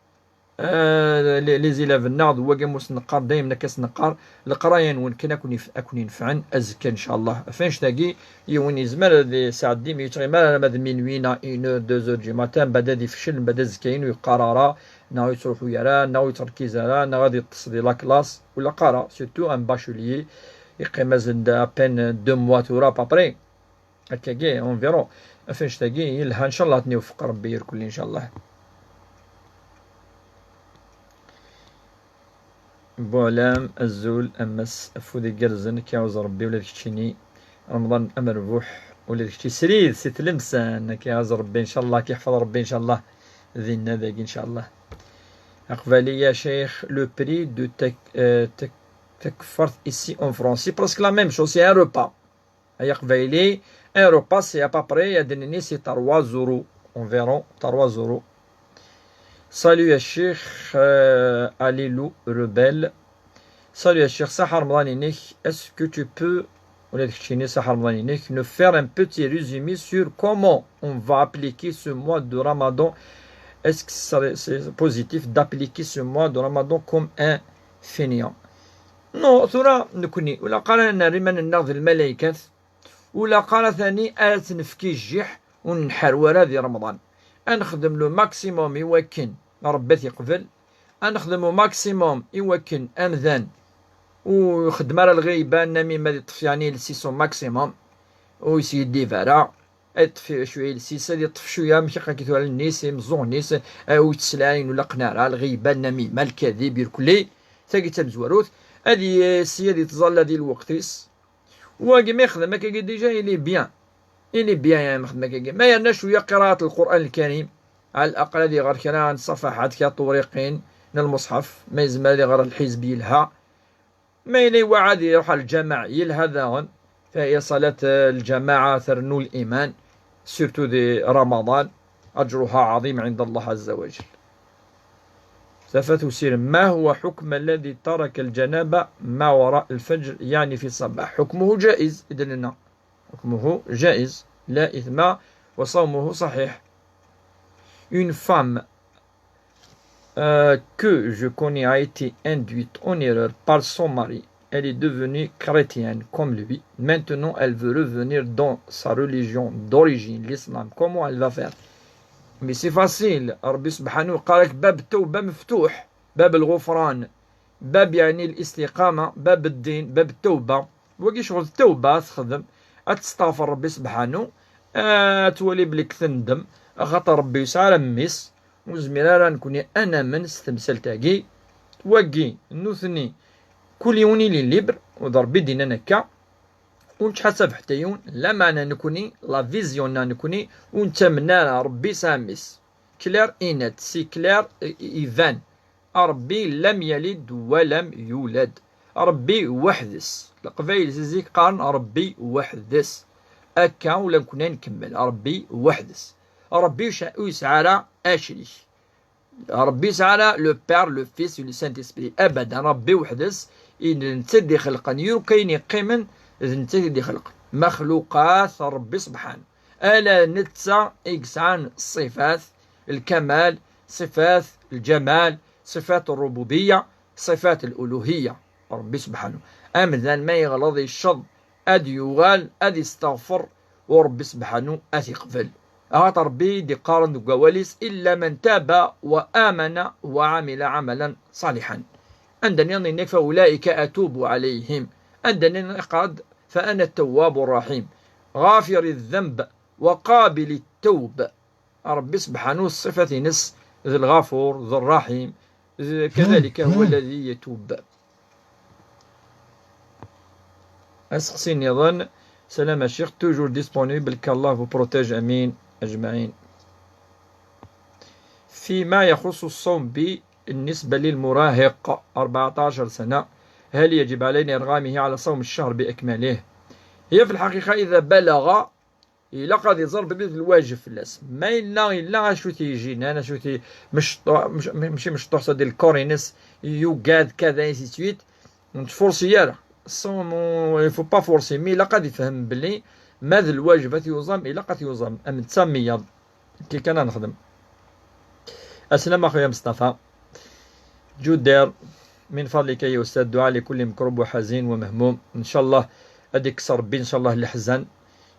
آه، لي، لي زيلاف ناض، هو قاموس نقار، دايما كاس نقار، القراية نون كان أكون يف-، أكون ينفعن أزكى إن شاء الله. فاش تاقي يون يزمر ذي ساعة ديم يتغي مال ما ذمين وينا إنو دو زور جي ماتان، بعد ذي فشل، بعد زكاين ويقرارا، ناو يتروحو يرا، ناو يتركيز يرا، ناو غادي يتصدي لا كلاس ولا قرا، سورتو أن باشوليي، يقيم أزن دا بين دو موا تورا بابري. هكاكي اونفيرون. افنشتاكي يلها ان شاء الله، تنوفق ربي يركل ان شاء الله. بوعلام الزول امس افودي قرزن كيعوز ربي ولاد كتشيني. رمضان امربوح ولاد كتشي سريد سي تلمسان كيعوز ربي ان شاء الله، كيحفظ ربي ان شاء الله. ذينا ذاك ان شاء الله. اقبالي يا شيخ، le prix de تك... آه، تك... تكفرت ici en France, c'est presque la même chose, c'est un repas. Ay aqbayli, un repas, c'est à peu près, ad nini, c'est trois euros environ, trois euros. Salut à Cheikh, euh, Alilou Rebelle. Salut à Cheikh, صحا رمضان عليك. Est-ce que tu peux, ولا داكشي صحا رمضان عليك, nous faire un petit résumé sur comment on va appliquer ce mois de Ramadan? Est-ce que c'est positif d'appliquer ce mois de Ramadan comme un fainéant? Non, tura nekni, ula qara nerri iman-nneɣ d lmalaykat, ula qara tani ara tnefki jjiḥ ur nḥar wara di Remḍan. Ad nexdem le maximum i wakken Rebbi ad t-iqbel, ad nexdem au maximum i wakken amdan ur ixeddem ara lɣiba, namima ad iṭṭef yeɛni iles-is au maximum, ur yesgiddib ara, ad iṭṭef cwiya iles-is, ad iṭṭef cwiya amek akka tura allen-is, imeẓẓuɣen-is, ur yettesla ayen ur laqen ara, lɣiba, namima, lkadib, irkelli, tagi d tamezwarut, ad yessi ad yettẓalla di lweqt-is. Wagi ma yexdem akkagi déjà, il est bien. Il est bien, يعني, ma yexdem akkagi. Ma yerna cwiya qiraat Lqur'an Lkarim, على الأقل ad iɣer kra n ṣṣafaḥat, kra n tewriqin n lmuṣḥaf, ma yezmer ad iɣer lḥizb yelha. Ma yella iwɛad iruḥ ɣer lǧameɛ yelha daɣen, فهي صلاة الجماعة ترنو الإيمان، surtout di Ramadan, أجرها عظيم عند الله عز وجل. Tafat usirem, ما هو حكم الذي ترك الجنابة ما وراء الفجر، يعني في الصباح؟ حكمه جائز, i d-nenna. حكمه جائز، لا إثم، وصومه صحيح. Une femme, euh, que je connais a été induite en erreur par son mari. Elle est devenue chrétienne comme lui. Maintenant, elle veut revenir dans sa religion d'origine, l'islam. Comment elle va faire? Mais c'est facile. Rebbi subḥanahu yeqqar-ak bab ttawba meftuḥ, bab lɣufran, bab, yeɛni, listiqama, bab ddin, bab ttawba. Wagi ccɣel ttawba ad texdem, ad testaɣfer Rebbi subḥanahu, ad twali belli tendem, axaṭer Rebbi yesɛa ara mmi-s, ur nezmir ara nekni ad namen s temsalt-agi. Wagi, nutni, kul yiwen il est libre, u d Rebbi d-yennan akka, ur nettḥasab ḥetta yiwen, lameɛna nekni, la vision-nneɣ nekni, ur nettamen ara Rebbi s ɛemmi-s. Clair et net, c'est clair, i-, i-, iban. Rebbi لم يلد ولم يولد. Rebbi weḥd-s. Leqbayel si zik qqaren Rebbi weḥd-s. Akka ula nekkni ad nkemmel. Ṛebbi weḥd-s. Ṛebbi ur yesɛi ara acrik. Ṛebbi yesɛa ara le Père, le Fils et le Saint-Esprit. Abadan, Ṛebbi weḥd-s, i d netta i d-ixelqen. Yura ayen yeqqimen, d netta i d-ixelqen. Maxluqat n Ṛebbi subḥanu. Ala netta i yesɛan ṣṣifat, lkamal, ṣifat lǧamal, ṣifat ṛṛububiyya, ṣifat luluhiyya. Ṛebbi subḥanu. Amdan ma yeɣleḍ yecceḍ, ad yuɣal ad isteɣfer, u Ṛebbi subḥanu ad t-iqbel. Axaṭer Ṛebbi i d-iqqaren deg wawal-is: "Illa man taba wa amana wa amila amalan ṣaliḥan." Anda nniḍen yenna-k: "Fa ulaika atubu ɛalayhim." Anda nniḍen iqqar-d: "Fa ana ttawwabu ṛṛaḥim." Ɣafiri ddemb wa qabili ttawb. Ṛebbi subḥanu, ṣṣifat-ines d Lɣafur, d Ṛṛaḥim, d, kadalika huwa alladhi yatub. Aseqsi nniḍen. Salam a ccix, toujours disponible, qu'Allah vous protège, amin, ajmaɛin. فيما يخص الصوم بالنسبة للمراهق أربعتاش سنة، هل يجب علينا إرغامه على صوم الشهر بأكمله؟ هي في الحقيقة إذا بلغ ilaq ad iẓer belli d lwajeb fell-as. Ma yella, yella acu t-yejjinan, acu t-, mecṭuḥ, mec-, mačči mecṭuḥ, c'est-à-dire lkor-ines yugad, kada, ainsi de suite, ur nettfursi ara. Ṣṣum, il faut pas forcer, mais ilaq ad ifhem belli ma d lwajeb ad t-yuẓam, ilaq ad t-yuẓam. Am netta miyaḍ. Kika ad nexdem. Aslama a xuya Mustafa. Juder, min fadlik ya ustad, dduɛa li kulli mekrub wa ḥazin wa mehmum. Ncallah ad ikkes Rebbi, ncallah, leḥzen.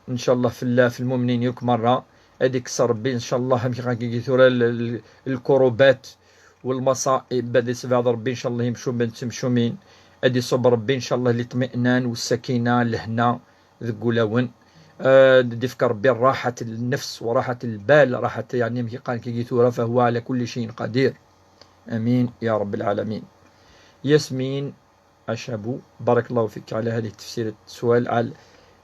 Ncallah fell-, f lmumnin yakk merra. Ad ikkes Rebbi, ncallah, amek ɣagi tura l-, l-, lkurubat u lmaṣaib, ad isbeɛd Rebbi, ncallah, imcumen d temcumin. Ad iṣubb Rebbi, ncallah, liṭmi'nan u ssakina, lehna deg wulawen. Ad d-ifk Rebbi ṛṛaḥat nnefs u ṛṛaḥat lbal, ṛṛaḥat, yeɛni, amek i qqaren kigi tura, فهو على كل شيء قدير. آمين يا رب العالمين. ياسمين أشابو، بارك الله فيك على هذه التفسير السؤال على،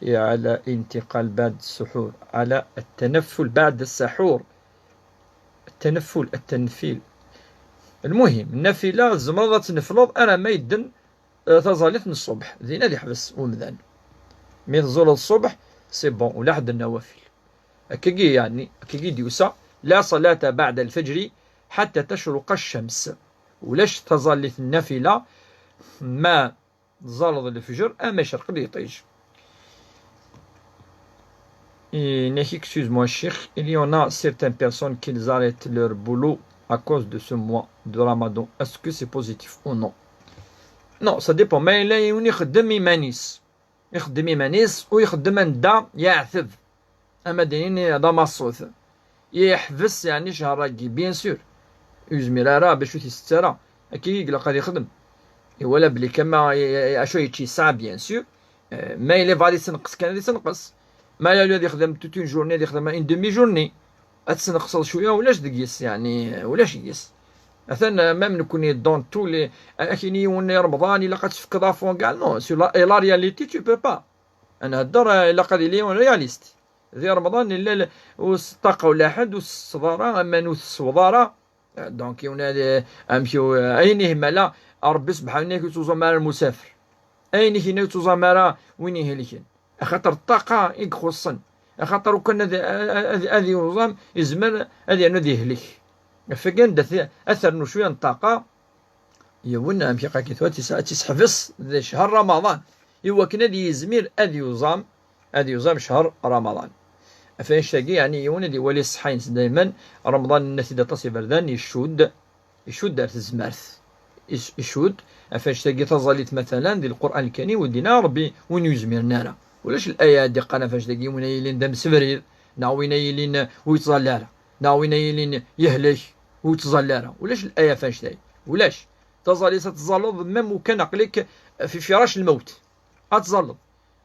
على انتقال بعد السحور، على التنفل بعد السحور. التنفل، التنفيل. المهم، النافلة tzemreḍ ad tnefleḍ ara ma yedden eh, taẓallit n ṣṣubeḥ, din ad iḥbes umdan. Mi tẓuleḍ ṣṣubeḥ, c'est bon, ulaḥedd nnawafil. Akkagi, yeɛni, akkagi d-yusa: "La salata ba'da al-fajri hatta tashruqa ac-cams." Ulac taẓallit n nnafila ma tẓaleḍ lefjer ama icreq-d yiṭij. Et, excuse-moi, Cheikh, il y en a certaines personnes qui arrêtent leur boulot à cause de ce mois de Ramadan. Est-ce que c'est positif ou non? Non, ça dépend. Ma yella yiwen ixeddem iman-is, ixeddem iman-is u ixeddem anda yeɛteb, ama d ayen d amaṣṣut, yeḥbes, yeɛni, ccehṛ-agi, bien sûr, ur yezmir ara bac ur t-isett ara. Akka i ilaq ad ixdem. Iwala belli kama i-, i-, acu yečči yesɛa, bien sûr. Eh, ma yella yebɣa ad isenqes kan, ad isenqes. Ma yella ad ixdem toute une journée, ad ixdem une demi-journée, ad tesneqseḍ cwiya, ulac deg-s, yeɛni, ulac deg-s. Atan, eh, même nekkni dans tous les, eh, akini yiwen i Remḍan, ilaq ad tefkeḍ à fond kal. Non, sur la, et la réalité, tu peux pas. Ad nhedder, eh, ilaq ad yili réaliste. Di Remḍan, yella l-, ur s-, ṭṭaqa ula ḥedd, ur s-tesseḍ ara, aman ur tesseweḍ ara. Donc, yiwen ad, amek, ayen ihmala, Ṛebbi subḥanu, ur yettuẓam ara lmusafer. Ayen i k-yenna ur yettuẓam ara win ihelken. Axaṭer ṭṭaqa i ixuṣṣen. Axaṭer ukan ad, ad, ad, ad yuẓam, izmer ad yernu ad yehlek. Ɣef wagi anda t-, ad ternu cwiya n ṭṭaqa, yiwen amek akka tura ad tis-, ad tis-, ad tis-ḥbes di ccher Ramaḍan, i wakken ad yizmir ad yuẓam, ad yuẓam ccher Ramaḍan. Ɣef annect-agi, yeɛni, yiwen ad iwali ṣṣeḥḥa-ines daymen, Ramaḍan yenna-t-id aṭas iberdan, icudd, icudd ar tezmert. Is-, icudd, ɣef annect-agi taẓallit, matalan, di Lqur'an Lkarim, ur d-yenna Ṛebbi win ur yezmiren ara. Ulac laya ad d-iqqar ɣef annect-agi, win ay yilin d amsebrid, neɣ win ay yilin ur yettẓalli ara, neɣ win ay yilin yehlek, ur yettẓalli ara. Ulac laya ɣef annect-agi. Ulac. Taẓallit ad tẓalleḍ, même ukan aql-ik fi firac lmewt. Ad tẓalleḍ.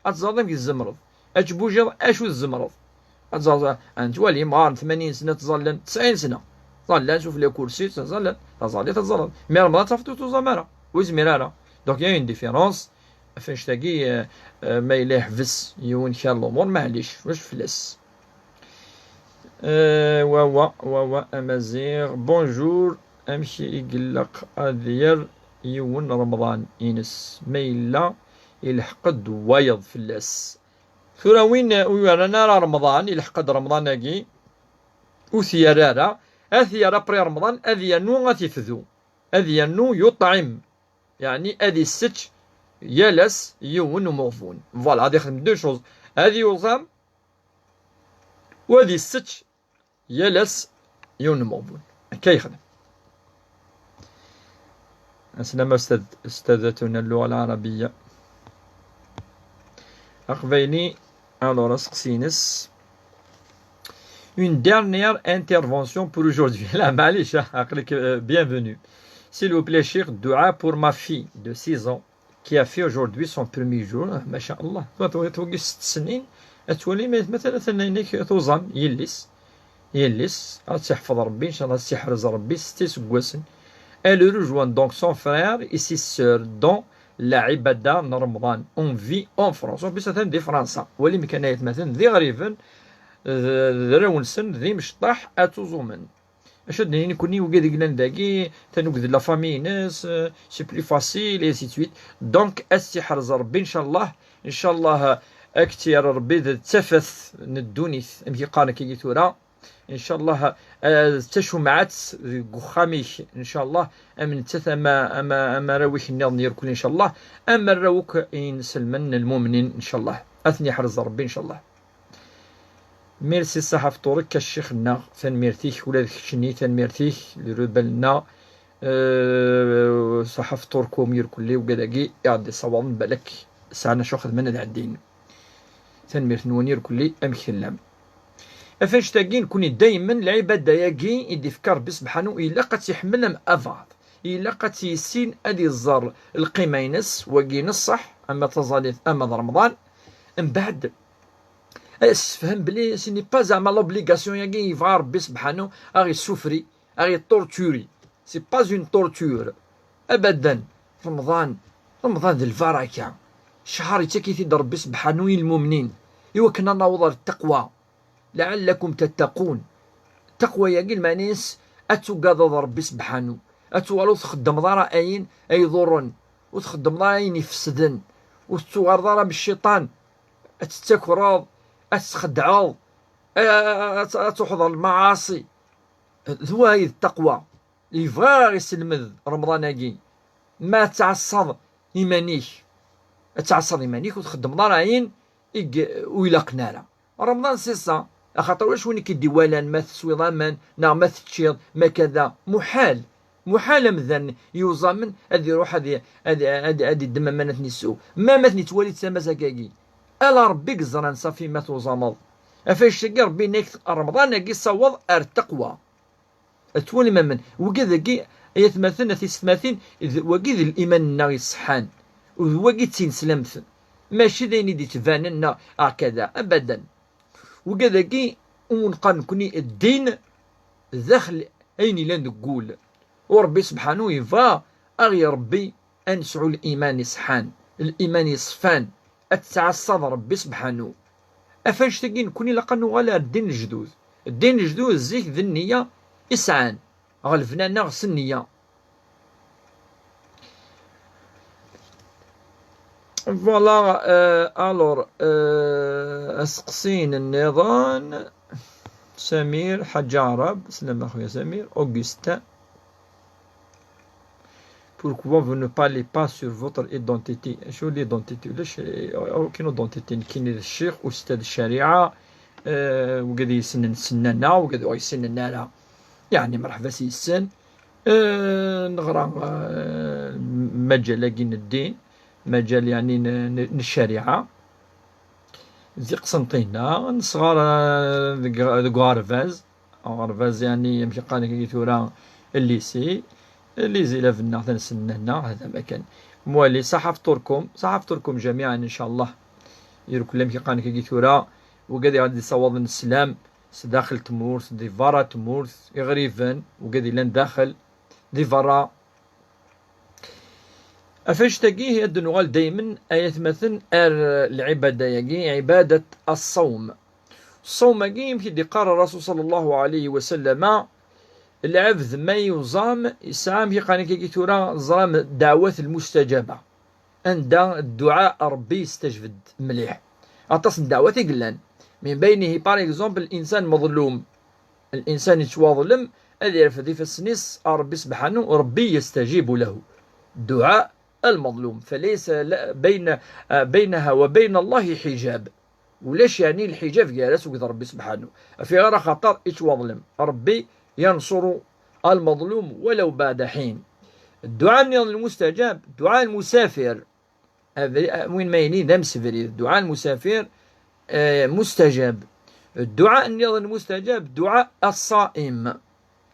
Ad tẓalleḍ amek tzemreḍ. Ad tbujiḍ acu tzemreḍ. Ad tẓalleḍ, ad nettwali imɣaren tmanyin sna ttẓallan, tesɛin sna. Ẓallan sufella kursi, ẓallan, taẓallit ad tẓalleḍ. Mi Remḍan tafeḍ ur tuẓam ara. Ur yezmir ara. Donc, il y a une différence. Ɣef annect-agi, eh, eh, ma yella yeḥbes yiwen kra n lumuṛ, maɛlic, ulac fell-as. Eh, wa, wa, wa, wa, Amaziɣ. Bonjour. Amek i ilaq ad yerr yiwen Remḍan-ines ma yella ilḥeq-d wayeḍ fell-as? Tura win ur yerran ara Remḍan, ilḥeq-d Remḍan-agi, ur t-yerra ara, ad t-yerr après Remḍan, ad yernu ad t-ifdu, ad yernu yuṭɛim, yeɛni ad issečč yal ass yiwen umeɣbun. Voilà, ad ixdem deux choses, ad yuẓam u ad issečč yal ass yiwen n umeɣbun. Akka yexdem. Aslama أستاذ، أستاذتنا اللغة العربية. Aqbayli, alors, aseqsi-ines. Une dernière intervention pour aujourd'hui. La, معليش, aql-ik, euh, bienvenue. S'il vous plaît, cheikh, dua pour ma fille de six ans qui a fait aujourd'hui son premier jour. Ah, ma sha Allah. Tura tura tura ست سنين. Ad twali ma مثلا atan ayen tuẓam yelli-s. Yelli-s, ad tt-iḥfeḍ Rebbi, inchallah, ad tt-iḥrez Rebbi, ست iseggasen. Elle rejoint donc son frère et ses sœurs dans la ibada n Remḍan. On vit en France. En plus, atan di Fransa. Wali amek kan ay atmaten d iɣriben, d, d arraw-nsen, d imecṭaḥ, ad tuẓumen. Acu ad d-nini nekkni, wigad i yellan dagi, tanuged n la famille-ines, euh, c'est plus facile, et ainsi de suite. Donc, ad tt-iḥrez Rebbi, inchallah. Inchallah, ad k-tt-yerr Rebbi d tafat n ddunit, amek i qqaren akka tura. Inchallah, euh, d tacumɛat deg uxxam-ik, inchallah. Am nettat, ama, ama, ama arraw-ik nniḍen irkul, inchallah. Am arraw akk inselmen n lmumnin, inchallah. Ad ten-iḥrez Rebbi, inchallah. Merci, ṣaḥa fṭur-ik a ccix-nneɣ, tanemmirt-ik, ula d keččini tanemmirt-ik, le rebelle-nneɣ, euh, ṣaḥa fṭur-kum irkelli, wigad-agi i ɣ-d-issawaḍen, balak sɛan acu xedmen ad ɛeddin. Tanemmirt-nwen irkelli, amek tellam? Ɣef annect-agi, nekkni daymen lɛibada-agi i d-ifka Rebbi sebḥanu, ilaq ad tt-iḥemmel am abaɛḍ, ilaq ad tt-yissin, ad iẓer lqima-ines, wagi n ṣṣeḥ, ama d taẓallit, ama d Remḍan. Mbeɛd, ad yessefhem belli ce n'est pas zeɛma l'obligation-agi yebɣa Rebbi sebḥanu a ɣ-yessufri, a ɣ-yettorturi. C'est pas une torture. Abadan. Remḍan, Remḍan d lbaraka. Cchar yettak-it-id Rebbi sebḥanu i lmumnin, i wakken ad naweḍ ar ttaqwa. Lɛallakum tattaqun. Ttaqwa-agi lmeɛna-s ad tugadeḍ Rebbi sebḥanu, ad tuɣaleḍ ur txeddmeḍ ara ayen ay iḍurren, ur txeddmeḍ ara ayen ifesden, ur tettuɣaleḍ ara am cciṭan, ad tettakreḍ, ad tesxedɛeḍ, a-, a-, a-, ad truḥeḍ ɣer lmaɛaṣi. D wayi d ttaqwa. Yebɣa ad ɣ-iselmed Remḍan-agi. Ma ad tɛassaḍ iman-ik, ad tɛassaḍ iman-ik ur txeddmeḍ ara ayen i g-, ur ilaqen ara. Remḍan c'est ça. Axaṭer ulac win i k-id-iwalan ma teswiḍ aman neɣ ma teččiḍ, ma kada. Muḥal. Muḥal amdan yuẓamen ad iruḥ ad i-, ad, ad, ad iddem aman ad ten-isew. Ma, ma ten-ittwali d tama-s akkagi. Ala Rebbi i yeẓran safi ma tuẓameḍ. Ɣef annect-agi Rebbi yenna-ak Remḍan-agi saweḍ ar ttaqwa. Ad twalim aman. Wigad-agi, ay atmaten, a tisetmatin, d, wagi d liman-nneɣ iṣeḥḥan. U d wagi d tineslemt. Mačči d ayen i d-ittbanen neɣ hakada. Abadan. Wigad-agi, umi neqqar nekkni ddin, daxel ayen yellan deg wul. U Rebbi sebḥanu yebɣa a ɣ-irebbi ad nesɛu liman iṣeḥḥan, liman yeṣfan, ad tettɛassaḍ Rebbi sebḥanu. Ɣef annect-agi nekkni ilaq ad nuɣal ar ddin n lejdud. Ddin n lejdud zik d nniya i sɛan, ɣelben-aneɣ s nniya. Voilà, euh, alors, euh, aseqsi nniḍen, Samir Ḥaǧi Arab, slama xuya Samir, Augustin. Pourquoi vous ne parlez pas sur votre identité? Acu l'identité? Ulac, euh, aucune identité. Nekkini d ccix, ustad ccariɛa, euh, wigad yessnen ssnen-aneɣ, wigad ur yessinen ara, yeɛni, mreḥba s yes-sen. Euh, neɣra, euh, maǧal-agi n ddin, maǧal, yeɛni, n, n, n ccariɛa. Di Qsenṭina, nesɣer, euh, deg, deg uɣerbaz. Aɣerbaz, yeɛni, amek i qqaren akka tura, lycée. Lycée la bennaɣ tansenna-nneɣ, hada ma kan. Mwali, ṣaḥa fṭurkum, ṣaḥa fṭurkum jamiɛan, incallah. Irkel amek i qqaren akka tura, wigad i ɣ-d-issawaḍen sslam, s daxel tmurt, di berra tmurt, iɣriben, wigad illan daxel, di berra. Ɣef annect-agi ad d-nuɣal daymen, ay atmaten, ar lɛibada-agi, ɛibadat aṣṣawm. Ṣṣawm-agi, amek i d-iqqar Rasul sallallahu alayhi wa sallama, lɛebd ma yuẓam, yesɛa, amek i qqaren akka tura, ẓram ddeɛwat lmustajaba, anda dduɛa Rebbi yestajbed mliḥ. Aṭas n ddeɛwat i yellan. Min baynihi, par exemple, الإنسان مظلوم. الإنسان yettwaḍlem, ad yerfed ifassen-is ar Ṛebbi sebḥanu, Ṛebbi يستجيب له. دعاء المظلوم فليس ل- بين آه، بينها وبين الله حجاب. Ulac yeɛni lḥiǧab gar-as akked Ṛebbi sebḥanu. Ɣef ayɣer? Axaṭer yettwaḍlem. Ṛebbi ينصر المظلوم ولو بعد حين. Dduɛa nniḍen lmustajab, dduɛa lmusafir. Abri- win ma yini d amsebrid. Dduɛa lmusafir, eh, mustajab. Dduɛa nniḍen mustajab, dduɛa الصائم.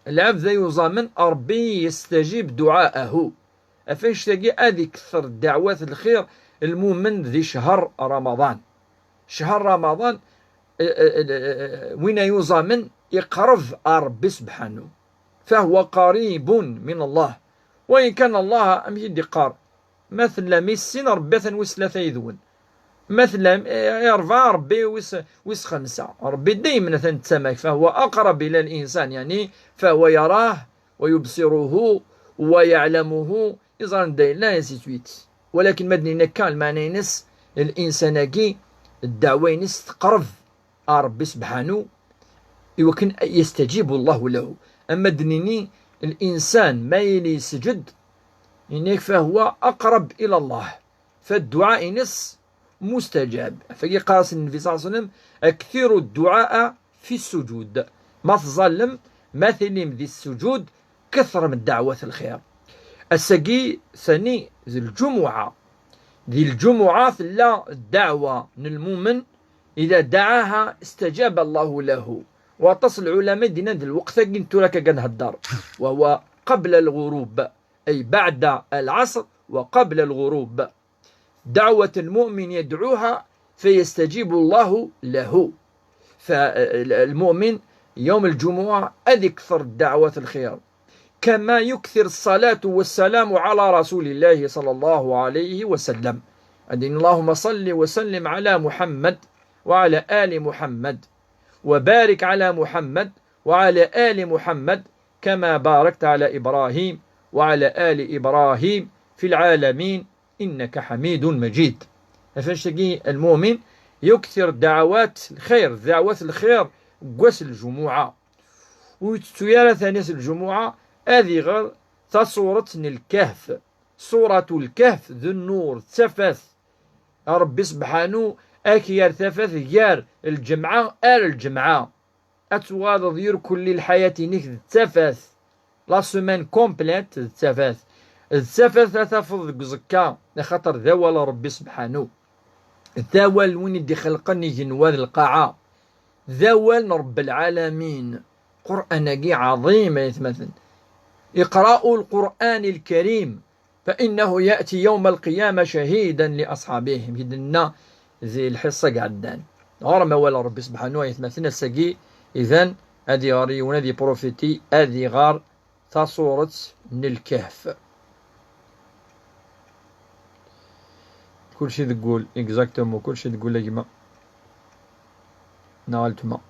Lɛebd ay uẓamen, Ṛebbi يستجيب دعاءه. Ɣef annect-agi ad ikter ddeɛwat lxir lmumen di ccher Ramaḍan. Ccher Ramaḍan, eh, eh, eh, eh, win ay uẓamen iqreb ar Ṛebbi sebḥanu. فهو قريب من الله. وإن كان الله, amek i d-iqqar? Ma tellam i sin, Ṛebbi atan wis tlata yid-wen. Ma tellam, eh, i ṛebɛa, Ṛebbi wis, wis xemsa. Ṛebbi daymen atan d tama-k, فهو أقرب إلى الإنسان, يعني, فهو يراه ويبصره ويعلمه, iẓra anda yella, ainsi de suite. Walakin ma d-nini akka, lmeɛna-ines, linsan-agi, ddeɛwa-ines teqreb ar Ṛebbi sebḥanu, iwakken يستجيب الله له. Ama d-nini, linsan ma yili yesǧed, yenna-k, فهو أقرب إلى الله. Fa dduɛa-ines mustajab. Ɣef wagi yeqqar-asen Nnbi صلى الله عليه وسلم: أكثروا الدعاء في السجود. Ma tẓallem, ma tilim di sujud, kettrem ddeɛwat lxir. Ass-agi, sani, d lǧumuɛa. Di lǧumuɛa tella ddeɛwa n lmumen, إذا دعاها استجاب الله له. Waṭas n lɛulama i d-yennan d lweqt-agi n tura akka nhedder, وهو قبل الغروب، أي بعد العصر وقبل الغروب. دعوة المؤمن يدعوها فيستجيب الله له. فالمؤمن يوم الجمعة أذكثر الدعوات الخير، كما يكثر الصلاة والسلام على رسول الله صلى الله عليه وسلم. أدين: اللهم صل وسلم على محمد وعلى آل محمد، وبارك على محمد وعلى آل محمد كما باركت على إبراهيم وعلى آل إبراهيم في العالمين إنك حميد مجيد. Ɣef annect-agi, lmumin yuktir ddeɛwat lxir, ddeɛwat lxir deg wass n ljumuɛa. Ur yettettu ara tani ass n ljumuɛa ad iɣer tasuret n Lkehf. Suratu Lkehf d nnur, d tafat. Ṛebbi sebḥanu ad k-yerr tafat gar lǧemɛa ar lǧemɛa. Ad tuɣaleḍ irkelli lḥayat-inek d tafat. La semaine complète d tafat. D tafat ad tafeḍ deg uẓekka, axaṭer d awal n Ṛebbi sebḥanu. D awal n win i d-ixelqen igenwa d lqaɛa. D awal n Ṛebbi lɛalamin. Qur'an-agi ɛaḍim, ay atmaten. اقرأوا القرآن الكريم فإنه يأتي يوم القيامة شهيدا لأصحابه. Amek i d-nenna di lḥiṣṣa i iɛeddan. Ɣer ma wala Ṛebbi sebḥanu, ay atmaten, ass-agi, idan, ad iɣer yiwen, ad iprofiti, ad iɣer tasuret n Lkehf. Kulci deg wul, exactement, kulci deg wul a gma. Neɣ a letma.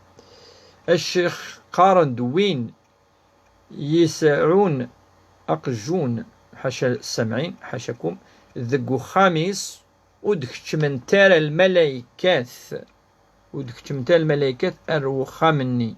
A ccix, qqaren-d win yesɛun aqjun, ḥaca ssamɛin, ḥacakum, deg uxxam-is ur d-keččment ara lmalaykat, ur d-keččment ara lmalaykat ar uxxam-nni.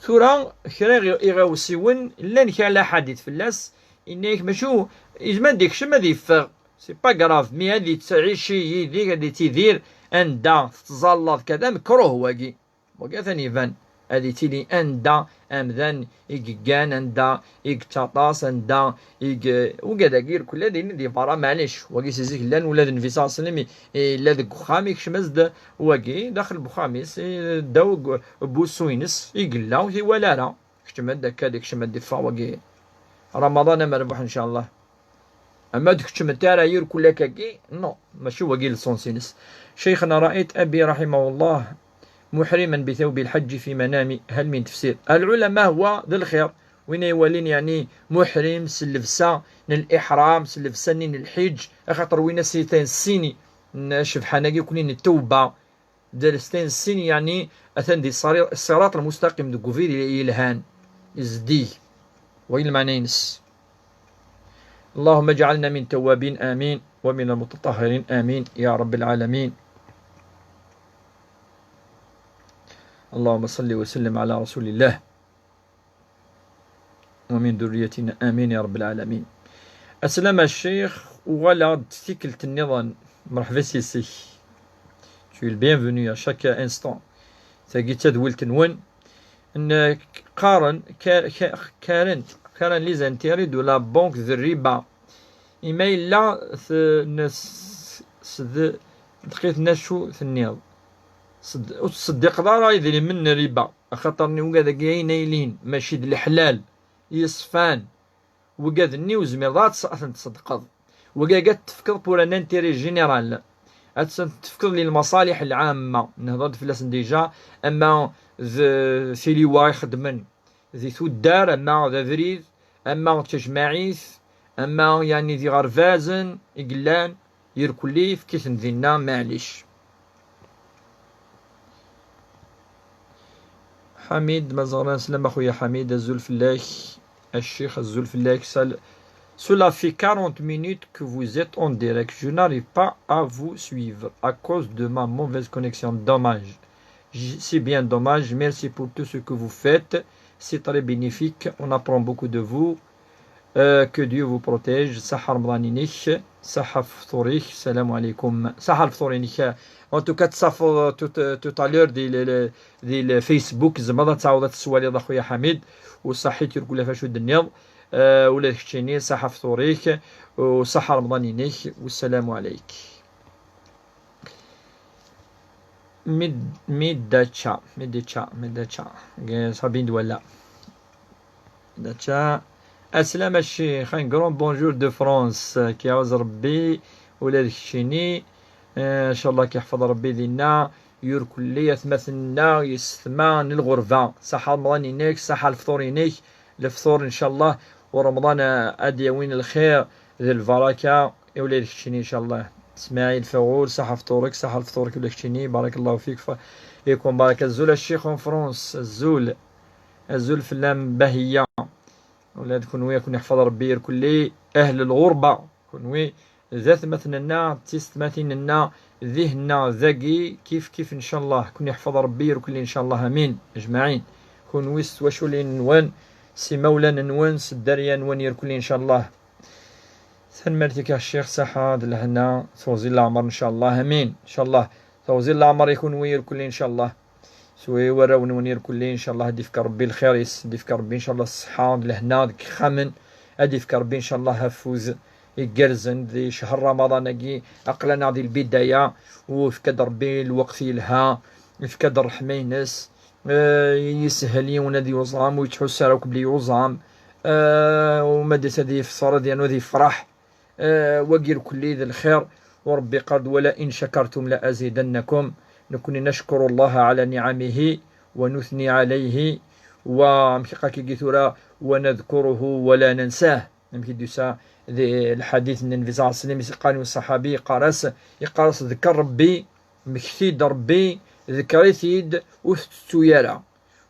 Tura, kra iɣ-, iɣawsiwen llan kra laḥadit fell-as, yenna-yak mačči u-, yezmer ad d-ikcem ad yeffeɣ, c'est pas grave, mi ad yettɛici yid-k, ad yettidir anda tettẓallaḍ kada, mekruh wagi. Wagi atan iban. Ad yettili anda amdan i yeggan, anda i yettaṭas, anda i ye-, ugad-agi irkel ad yini di berra, maɛlic. Wagi si zik llan, ula d Nnbi ṣalla Llahu ɛalayhi wa sallam i, i yella deg uxxam, ikcem-as-d wagi daxel n uxxam-is, i, ddaw n wusu-ines i yella, ur t-iwala ara. Keččem-d akka, ad ikcem ad d-iffeɣ wagi. Ramaḍan amerbuḥ, ncallah. Ama d keččem ara yirkul akkagi, non, mačči wagi lecens-ines. شيخنا، رأيت أبي رحمه الله محرما بثوب الحج في منامي، هل من تفسير؟ العلماء هو ذا الخير، win ay walin, yeɛni, muḥrim s llebsa n liḥram, s llebsa-nni n lḥiǧ, axaṭer win ass-a atan ssini n cebḥan-agi akk-nni n ttewba, d lstin sin, yeɛni atan di ṣṣari-, ṣṣirat lmustaqim, deg ubrid yelhan, zeddig. Wagi lmeɛna-ines. اللهم اجعلنا من التوابين آمين ومن المتطهرين آمين يا رب العالمين. اللهم صل وسلم على رسول الله ومن ذريتنا آمين يا رب العالمين. Aslam a ccix, uɣaleɣ-d tikkelt nniḍen. Mṛeḥba s yes-k. Tu es le bienvenu à chaque instant. Tagi d tadwilt-nwen. N-, qqaren, ka-, ka-, kkaren, kkaren les intérêts de la banque de riba. Ima yella t-, nes-, sed-, dqit n acu tenniḍ. Sed-, ur tettṣeddiqeḍ ara idrimen n riba, axaṭer-nni wigad-agi ayen ay lin, mačči d leḥlal, yeṣfan. Wigad-nni ur zmireḍ ara ad tt-, ad ten-tṣeddqeḍ. Wigad ad t-tefkeḍ pour un intérêt général. Ad ten-tefkeḍ lilmaṣaliḥ lɛamma. Nehḍer-d fell-asen déjà, ama d tiliwa ixeddmen di tuddar, ama d abrid, ama d tajmaɛit, ama yani d iɣerbazen i yellan, irkelli efk-iten dinna, maɛlic. Ḥamid Mazeɣran, slama xuya Ḥamid, azul fell-ak. A ccix, azul fell-ak. Sal-, cela fait quarante minutes que vous êtes en direct. Je n'arrive pas à vous suivre à cause de ma mauvaise connexion. Dommage. J-, c'est bien dommage. Merci pour tout ce que vous faites. C'est très bénéfique. On apprend beaucoup de vous. Euh, que Dieu vous protège. Saḥa Remḍan-inek, saḥa fṭur-ik, salam alaikum. Saḥa lefṭur-inek. En tout cas, ttṣafeḍ tout, tout à l'heure di, di, di Facebook, tzemreḍ ad tɛawdeḍ ad tesswaliḍ a xuya Ḥamid, u ṣaḥit irkul ɣef acu d-tenniḍ. Euh, ula d keččini, saḥa fṭur-ik, u saḥa Remḍan-inek, u salam alaikum. Mid-, Midacha, Midacha, Midacha. Sabine Douala. Midacha. Aslam a ccix, un grand bonjour de France. K-iɛuz Rebbi ula d keččini. Eh, ncallah k-iḥfeḍ Rebbi dinna. Yurkelli atmaten-nneɣ, yessetma n lɣerba. Saḥa Remḍan-inek, saḥa lefṭur-inek. Lefṭur, ncallah, u Remḍan, eh, ad d-yawin lxir d lbaraka. I ula d keččini, ncallah. Smaɛil Faɣul, saḥa fṭur-ik, saḥa lefṭur-ik ula d keččini, barakallahu fik, fa-, fikum baraka. Azul a ccix en France, azul. Azul fell-am Bahiya. Ula d kunwi, ad ken-iḥfeḍ Rebbi irkelli. Ahl lɣerba, kunwi d atmaten-nneɣ, d tisetmatin-nneɣ, dihin-nneɣ dagi, kif kif, ncallah, ad ken-iḥfeḍ Rebbi irkelli, ncallah, amin, ajmaɛin. Kunwi s twaculin-nwen, s imawlan-nwen, s dderya-nwen irkelli, ncallah. Tanemmirt-ik a ccix, saḥa d lehna, teɣzi n leɛmer, ncallah, amin. Ncallah, teɣzi n leɛmer i kunwi irkelli, ncallah. S warraw-nwen irkelli, ncallah, ad d-ifk Rebbi lxir-is, ad d-ifk Rebbi, ncallah, ṣṣeḥḥa d lehna deg yixxamen, ad d-ifk Rebbi, ncallah, afud igerrzen di ccher Ramadan-agi, aql-aneɣ di lbidaya, u ifka-d Rebbi lweqt yelha, ifka-d ṛṛeḥma-ines, eh, yeshel yiwen ad yuẓam, u yettḥussu ara akk belli yuẓam, eh, u ma d-as ad yefṣer, ad yernu ad yefṛeḥ. Eh, wagi irkelli d lxir, u Rebbi yeqqar-d: "ولئن شكرتم لأزيدنكم". Nekni نشكر الله على نعمه ونثني عليه، wa amek akka-agi tura, "ونذكره ولا ننساه". Amek i d-yusa di lḥadit n Nnbi ṣalla Llahu ɛalayhi wa sallam, i s-iqqaren i uṣaḥabi, yeqqar-as, yeqqar-as: "Ḍker Rebbi, mmekti-d Rebbi, ḍker-it-id, ur t-tettu ara."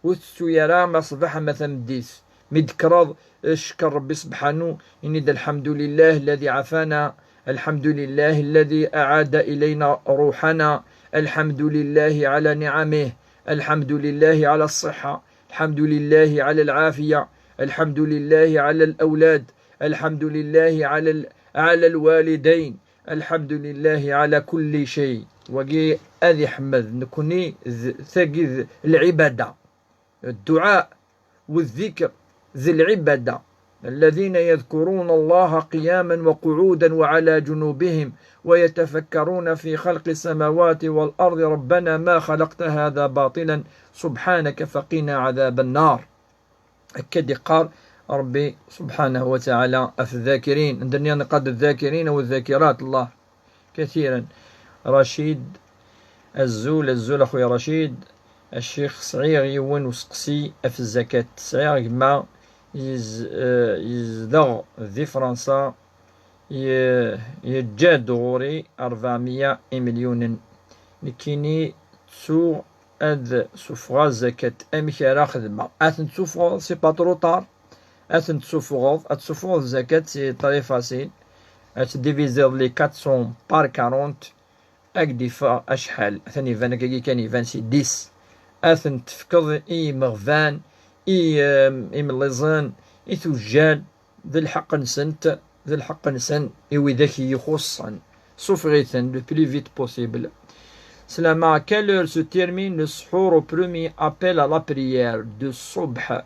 Ur tettu ara ma ṣbeḥ ma tameddit. Mi d-tekkreḍ, ckeṛ Rebbi sebḥanu, ini-d: "الحمد لله الذي عافانا، الحمد لله الذي أعاد إلينا روحنا، الحمد لله على نعمه، الحمد لله على الصحة، الحمد لله على العافية، الحمد لله على الأولاد، الحمد لله على ال-، على الوالدين." الحمد لله على كل شيء. Wagi ad iḥmed nekni d tagi d lɛibada. Dduɛa u ddikr d lɛibada. الذين يذكرون الله قياما وقعودا وعلى جنوبهم ويتفكرون في خلق السماوات والأرض ربنا ما خلقت هذا باطلا سبحانك فقنا عذاب النار. Akka d-iqqar Ṛebbi subḥanahu wa taɛala ɣef ddakirin. Anda nniɣ neqqar-d ddakirin aw ddakirat, Allah, kathiran. Racid, azul, azul a xuya Racid. A ccix, sɛiɣ yiwen useqsi ɣef zzakat. Sɛiɣ gma yez-, eh, yezdeɣ di Fransa, ye-, yeǧǧa-d ɣur-i ṛebɛemya imelyunen. Nekkini ttuɣ ad suffɣeɣ zzakat. Amek ara xedmeɣ? Ad ten-tsuffɣeḍ, c'est pas trop tard. Ad ten-tsuffɣeḍ, ad tsuffɣeḍ zzakat, c'est très facile. Ad tdiviziḍ les quatre cents par quarante, ad k-d-iffeɣ acḥal? Atan iban akkagi kan, iban c'est dix. ad ten-tefkeḍ i yimeɣban, i, em, imelliẓen, i tujjal, d lḥeqq-nsent, d lḥeqq-nsen, i widak i yi-ixuṣṣen. Suffeɣ-iten le plus vite possible. Slama, à quelle heure se termine le suhour au premier appel à la prière de subh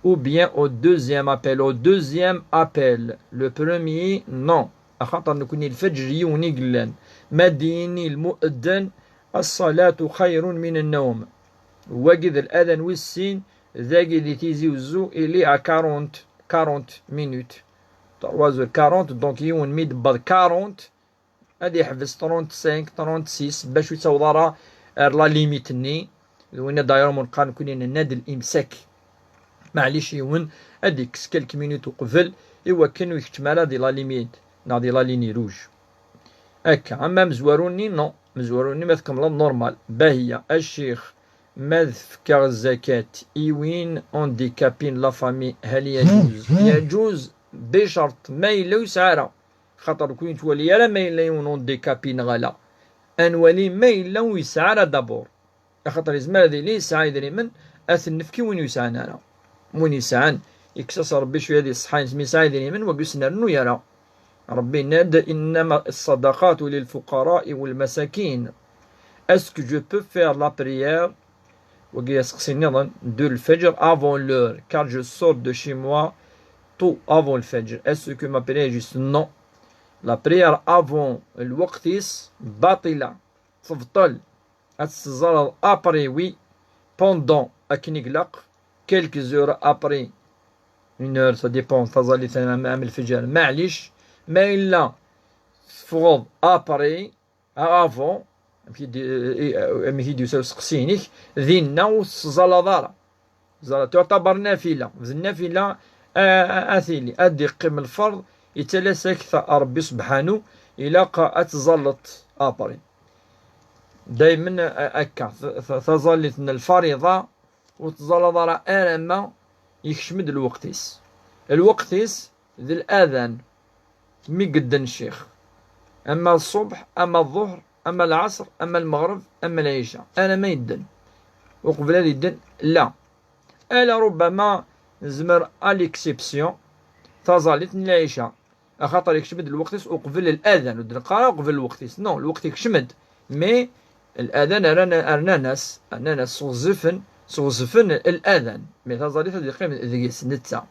ou bien au deuxième appel? Au deuxième appel, le premier, non. Axaṭer nekni lfeǧr yiwen i yellan. Ma d-yini lmu'edden, الصلاة خير من النوم. Wagi d l'adan wis sin, dagi di Tizi Uzzu, il est à quarante, quarante minutes. Trois heures quarante, donc yiwen mi d-wweḍ quarante, ad yeḥbes trente-cinq, trente-six, bac ur yettaweḍ ara ar la limite-nni. D winna d'ailleurs ma neqqar nekni nenna-d l'imsak. Maɛlic yiwen ad yekkes quelques minutes uqbel, i wakken ur ikeččem ara di la limite, neɣ di la ligne rouge. Akka, ama amezwaru-nni, non. Amezwaru-nni ma tkemmleḍ normal. Bahiya, a ccix, ma ad fkeɣ zakat i win handicapé n la famille, hal yaǧuz? Yaǧuz, bicerṭ, ma yella ur yesɛi ara. Xaṭer ur yettwali ara ma yella yiwen handicapé neɣ ala. Ad nwali ma yella ur yesɛi ara d'abord. Axaṭer yezmer ad yili yesɛa idrimen, ad ten-nefk i win ur yesɛan ara. Win yesɛan, yekkes-as Ṛebbi cwiya di ṣṣeḥḥa-ines, mi yesɛa idrimen, wagi ur s-nernu ara. Ṛebbi yenna-d, إنما الصدقات للفقراء والمساكين. Est-ce que je peux faire la prière? Wagi aseqsi nniḍen, de lfeǧr avant l'heure, car je sors de chez moi tôt avant lfeǧr. Est-ce que ma prière est juste? Non. La prière avant lweqt-is baṭila, tebṭel. Ad tettẓallaḍ après, oui, pendant, akken i ilaq, quelques heures après, une heure, ça dépend, taẓallit am, am lfeǧr, maɛlic, ma yella teffɣeḍ après, avant, amek i d-, amek i d-yusa useqsi-inek, dinna ur tettẓallaḍ ara. Ẓer, tuɛtabar nafila. D nnafila, a, a, a tili. Ad d-iqqim lferḍ, yettalas-ak-t Ṛebbi subḥanu, ilaq ad tẓalleḍ après. Daymen, a, akka. T-, t-, taẓallit n lfariḍa, ur tẓallaḍ ara alamma yekcem-d lweqt-is. Lweqt-is d l'adan. Mi yedden ccix, ama ṣṣubḥ, ama ḍuhr, ama lɛaṣr, ama lmeɣreb, ama lɛica, alamma yedden, uqbel ad yedden, la. Ala rubbama nezmer à l'exception taẓallit n lɛica, axaṭer yekcem-d lweqt-is uqbel l'adan, ur d-neqqar ara uqbel lweqt-is, non, lweqt yekcem-d, mais l'adan rnan-, rnan-as, rnan-as, sɣezfen, sɣezfen l'adan, mais taẓallit ad yeqqim deg-s netta.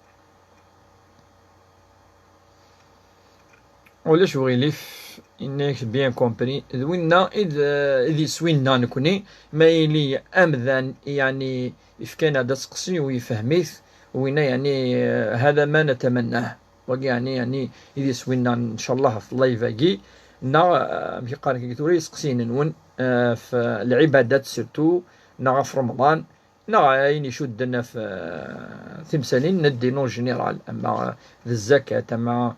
Ulac uɣilif, yenna-yak bien compris. D winna i d, i d iswi-nneɣ nekni, ma yili amdan, yeɛni, yefkan-aɣ-d aseqsi u yefhem-it, winna, yeɛni, هذا ما نتمناه. Wagi, yeɛni, yeɛni, i d iswi-nneɣ, ncallah, ɣef live-agi, neɣ, eh, amek i qqaren-agi tura, iseqsiyen-nwen, eh, ɣef lɛibadat surtout, neɣ ɣef Remḍan, neɣ ayen icudden ɣef, eh, timsalin n ddin en général, ama d zzakat, ama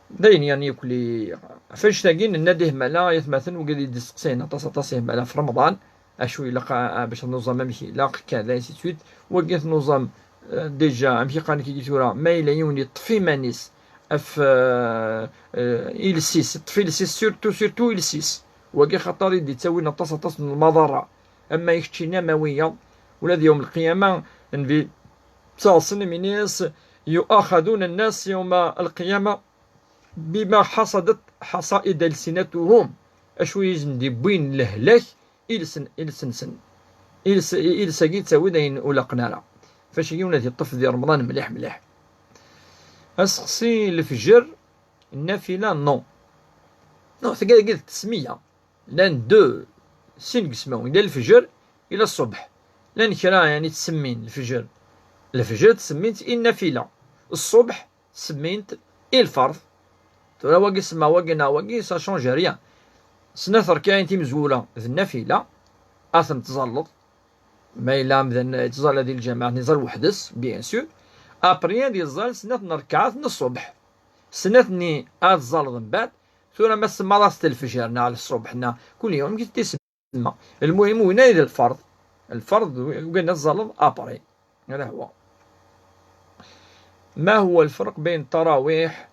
d ayen, yeɛni, yakk li, ɣef annect-agi, nenna-d ihmala, ay atmaten, wigad i d-isteqsayen aṭas, aṭas ihmala ɣef Remḍan, acu ilaq a, a, bac ad nuẓam amek ilaq, kada, ainsi de suite. Wagi tnuẓam, eh, déjà, amek i qqaren-agi tura, ma yella yiwen yeṭṭef iman-is ɣef, eh, eh, iles-is, yeṭṭef iles-is, surtout, surtout iles-is. Wagi xaṭer i d-ittawin aṭas, aṭas n lmaḍerra. Ama i keččini, ama wiyaḍ, ula d yawm lqiyama, Nnbi ttaɣsen iminis, يؤاخذون الناس يوم القيامة بما حصدت حصائد ألسنتهم. Acu i sen-d-iwwin lehlak, iles-, iles-nsen. Iles, iles-agi yettawi-d ayen ur laqen ara. Fac-agi ula d yeṭṭef di Remḍan mliḥ, mliḥ. Aseqsi, lefjer, nnafila, non. Non, tagi d tesmiya. Llan deux, sin n yismawen. Yella lefjer, yella ṣṣubḥ. Llan kra, yeɛni, ttsemmin lefjer. Lefjer ttsemmin-t i nnafila. Ṣṣubḥ ttsemmin-t i lferḍ. Tura wagi semma wagi neɣ wagi, ça change rien. Snat rkaɛin timezwura d nnafila, ad ten-tẓalleḍ. Ma yella amdan yettẓalla di lǧamaɛt, ad iẓall weḥd-s, bien sûr. Après, ad iẓall snat n rkaɛat n ṣṣubḥ. Snat-nni ad tẓalleḍ mbeɛd. Tura ma tsemmaḍ-as-t lefjer neɣ ṣṣubḥ neɣ kul yawm, amek i t-isemma? Lmuhim, winna i d lferḍ. Lferḍ, wigad ad tẓalleḍ après. Hada huwa. ما هو الفرق بين التراويح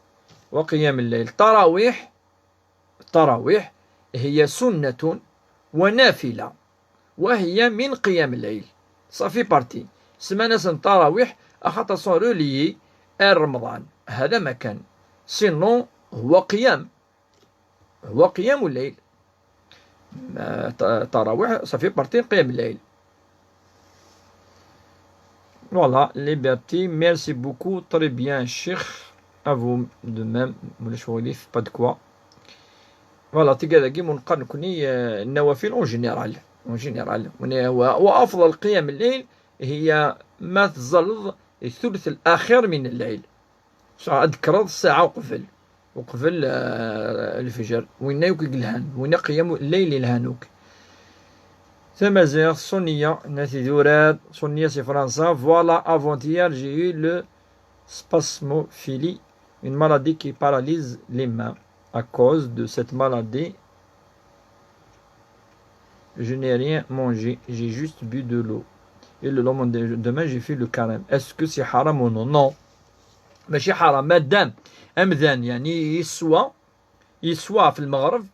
وقيام الليل؟ التراويح، التراويح هي سنة ونافلة. وهي من قيام الليل. صافي بارتي. سمانة التراويح أخاطر سون روليي ار رمضان. هذا ما كان. سينو هو قيام. هو قيام الليل. ما ت- تراويح صافي بارتي قيام الليل. Voilà, Liberty, merci beaucoup, très bien, Cheikh. À vous de même, ولا شغل يف، pas de quoi. Voilà, تلقى داكي منقر نكوني، آه، النوافل en général. En général. ون-، و-، وأفضل قيام الليل هي ما تزلض الثلث الأخير من الليل. صح، أذكر الساعة وقبل، وقبل، آه، الفجر. وين يوك يلهان، وين قيام الليل يلهانوك. Tamaziɣt, Sonia n At Idurar, Sonia si Fransa. Voilà, avant-hier, j'ai eu le spasmophilie, une maladie qui paralyse les mains. À cause de cette maladie, je n'ai rien mangé, j'ai juste bu de l'eau. Et le lendemain, j'ai fait le carême. Est-ce que c'est haram ou non? Non. ماشي حرام. مادام أمذان، يعني، يسوى، يسوى في المغرب،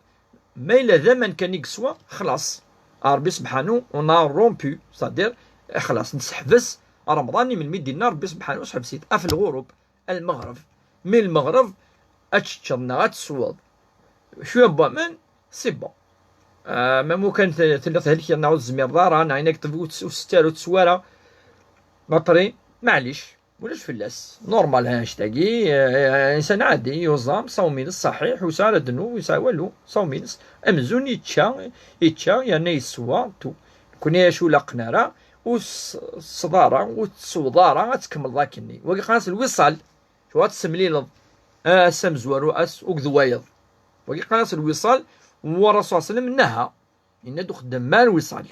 ما إلا ذا من كان يقسوى، خلاص. ربي سبحانه، on a rompu، c'est-à-dire، خلاص، نسحبس رمضان من مدينة. ربي سبحانه سحبسيت في الغروب، المغرب. من المغرب، أتشتشرنا، أتسوض. شوية بامن، c'est bon. آه، ما ممكن ت-، تلي تهلك نعاود زمير دارا، نعينك تفوت وستار وتسوارا. مطري، معليش. ولاش فلاس. نورمال، ها، شتاقي، آه، إنسان عادي، يوزام، صومي للصحيح، وسعى الذنوب، ويسعى والو، صومي للص-، أمزون يتشا، يتشا، يعني يسوى، تو. كوني شو لا قنارة، وس-، الصدارة، وتصودارة، غتكمل ذاكني. وقي خلاص الوصال، شو غتسمليلض؟ آه، أس أمزوارو، أس أكذوايض. وقي خلاص الوصال، والرسول صلى الله عليه وسلم نهى. إن دخل دمان وصال.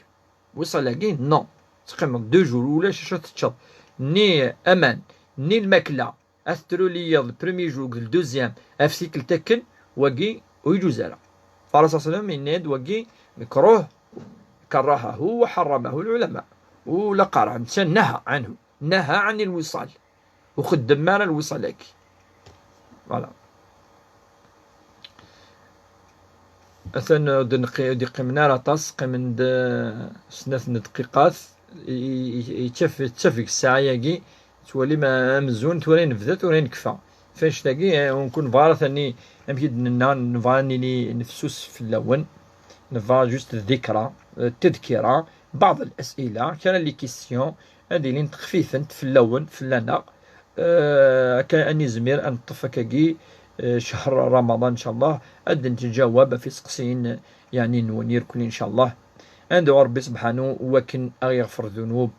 وصال لاقي، نو. تقيم دو جور ولا شاشة تشط. ني أمان، ني الماكلة. أثترو لي يض، برومي جور، قد الدوزيام. أفسيكل تكن، وقي، ويجوز على. فالرسول صلى الله عليه وسلم إن وقي مكروه، كرهه وحرمه العلماء. ولا قارع، نهى عنه. نهى عن الوصال. وخدم معنا الوصال هاكي. Voilà. أثن د-، نقي-، دي قيمنا على طاس، قيمن د-، سنات دقيقات، ي-، ي-، يتشاف، يتشاف ديك الساعة ياكي، تولي ما أمزون، تولي نبذت، تولي نكفى. فاش تاكي، آه، ونكون فارث أني، أمشي دنا، نفاني لي نفسوس في اللون، نفا جوست الذكرى، التذكرة، بعض الأسئلة، كان لي كيستيون، هذه اللي نتخفيفنت في اللون، في اللنا. آه، كأني زمير أن نطفككي، آه، شهر رمضان إن شاء الله، أد نتجاوب في سقسين، يعني، نونير كل إن شاء الله. ندعو ربي سبحانه وكن أغيغفر الذنوب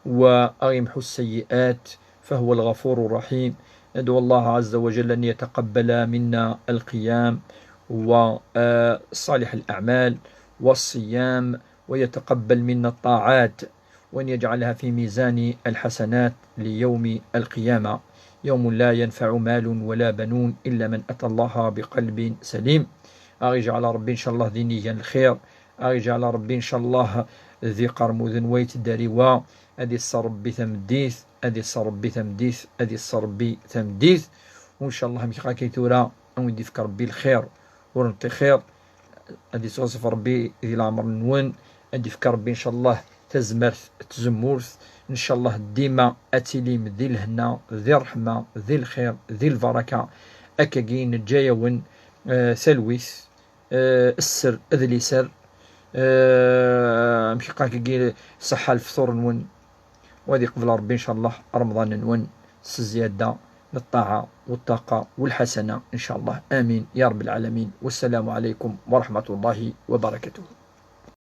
وأغيمحو السيئات، فهو الغفور الرحيم. ندعو الله عز وجل أن يتقبل منا القيام وصالح الأعمال والصيام، ويتقبل منا الطاعات، وأن يجعلها في ميزان الحسنات ليوم القيامة، يوم لا ينفع مال ولا بنون إلا من أتى الله بقلب سليم. أغي جعل ربي إن شاء الله ذي نية الخير، أغي جعل ربي إن شاء الله ذي قرموذن ويت داريوا، أدي الصر ربي ثمديث، أدي الصر ربي ثمديث، أدي الصر ربي ثمديث. وإن شاء الله مكي غاكي ثورة، أو يديفك ربي الخير ورنتي خير. أدي سوصف ربي ذي العمر نون، أدي فك ربي إن شاء الله تزمرت تزمورت، إن شاء الله ديما أتيليم ذي الهنا، ذي الرحمة، ذي الخير، ذي البركة. أكاكي نجايون، آه، ثلويث، آه، السر، أذلي سر، آه، مشي قاكي صحة الفطور نون. وهذه قبل ربي إن شاء الله رمضان نون الزيادة للطاعة والطاقة والحسنة إن شاء الله. آمين يا رب العالمين. والسلام عليكم ورحمة الله وبركاته.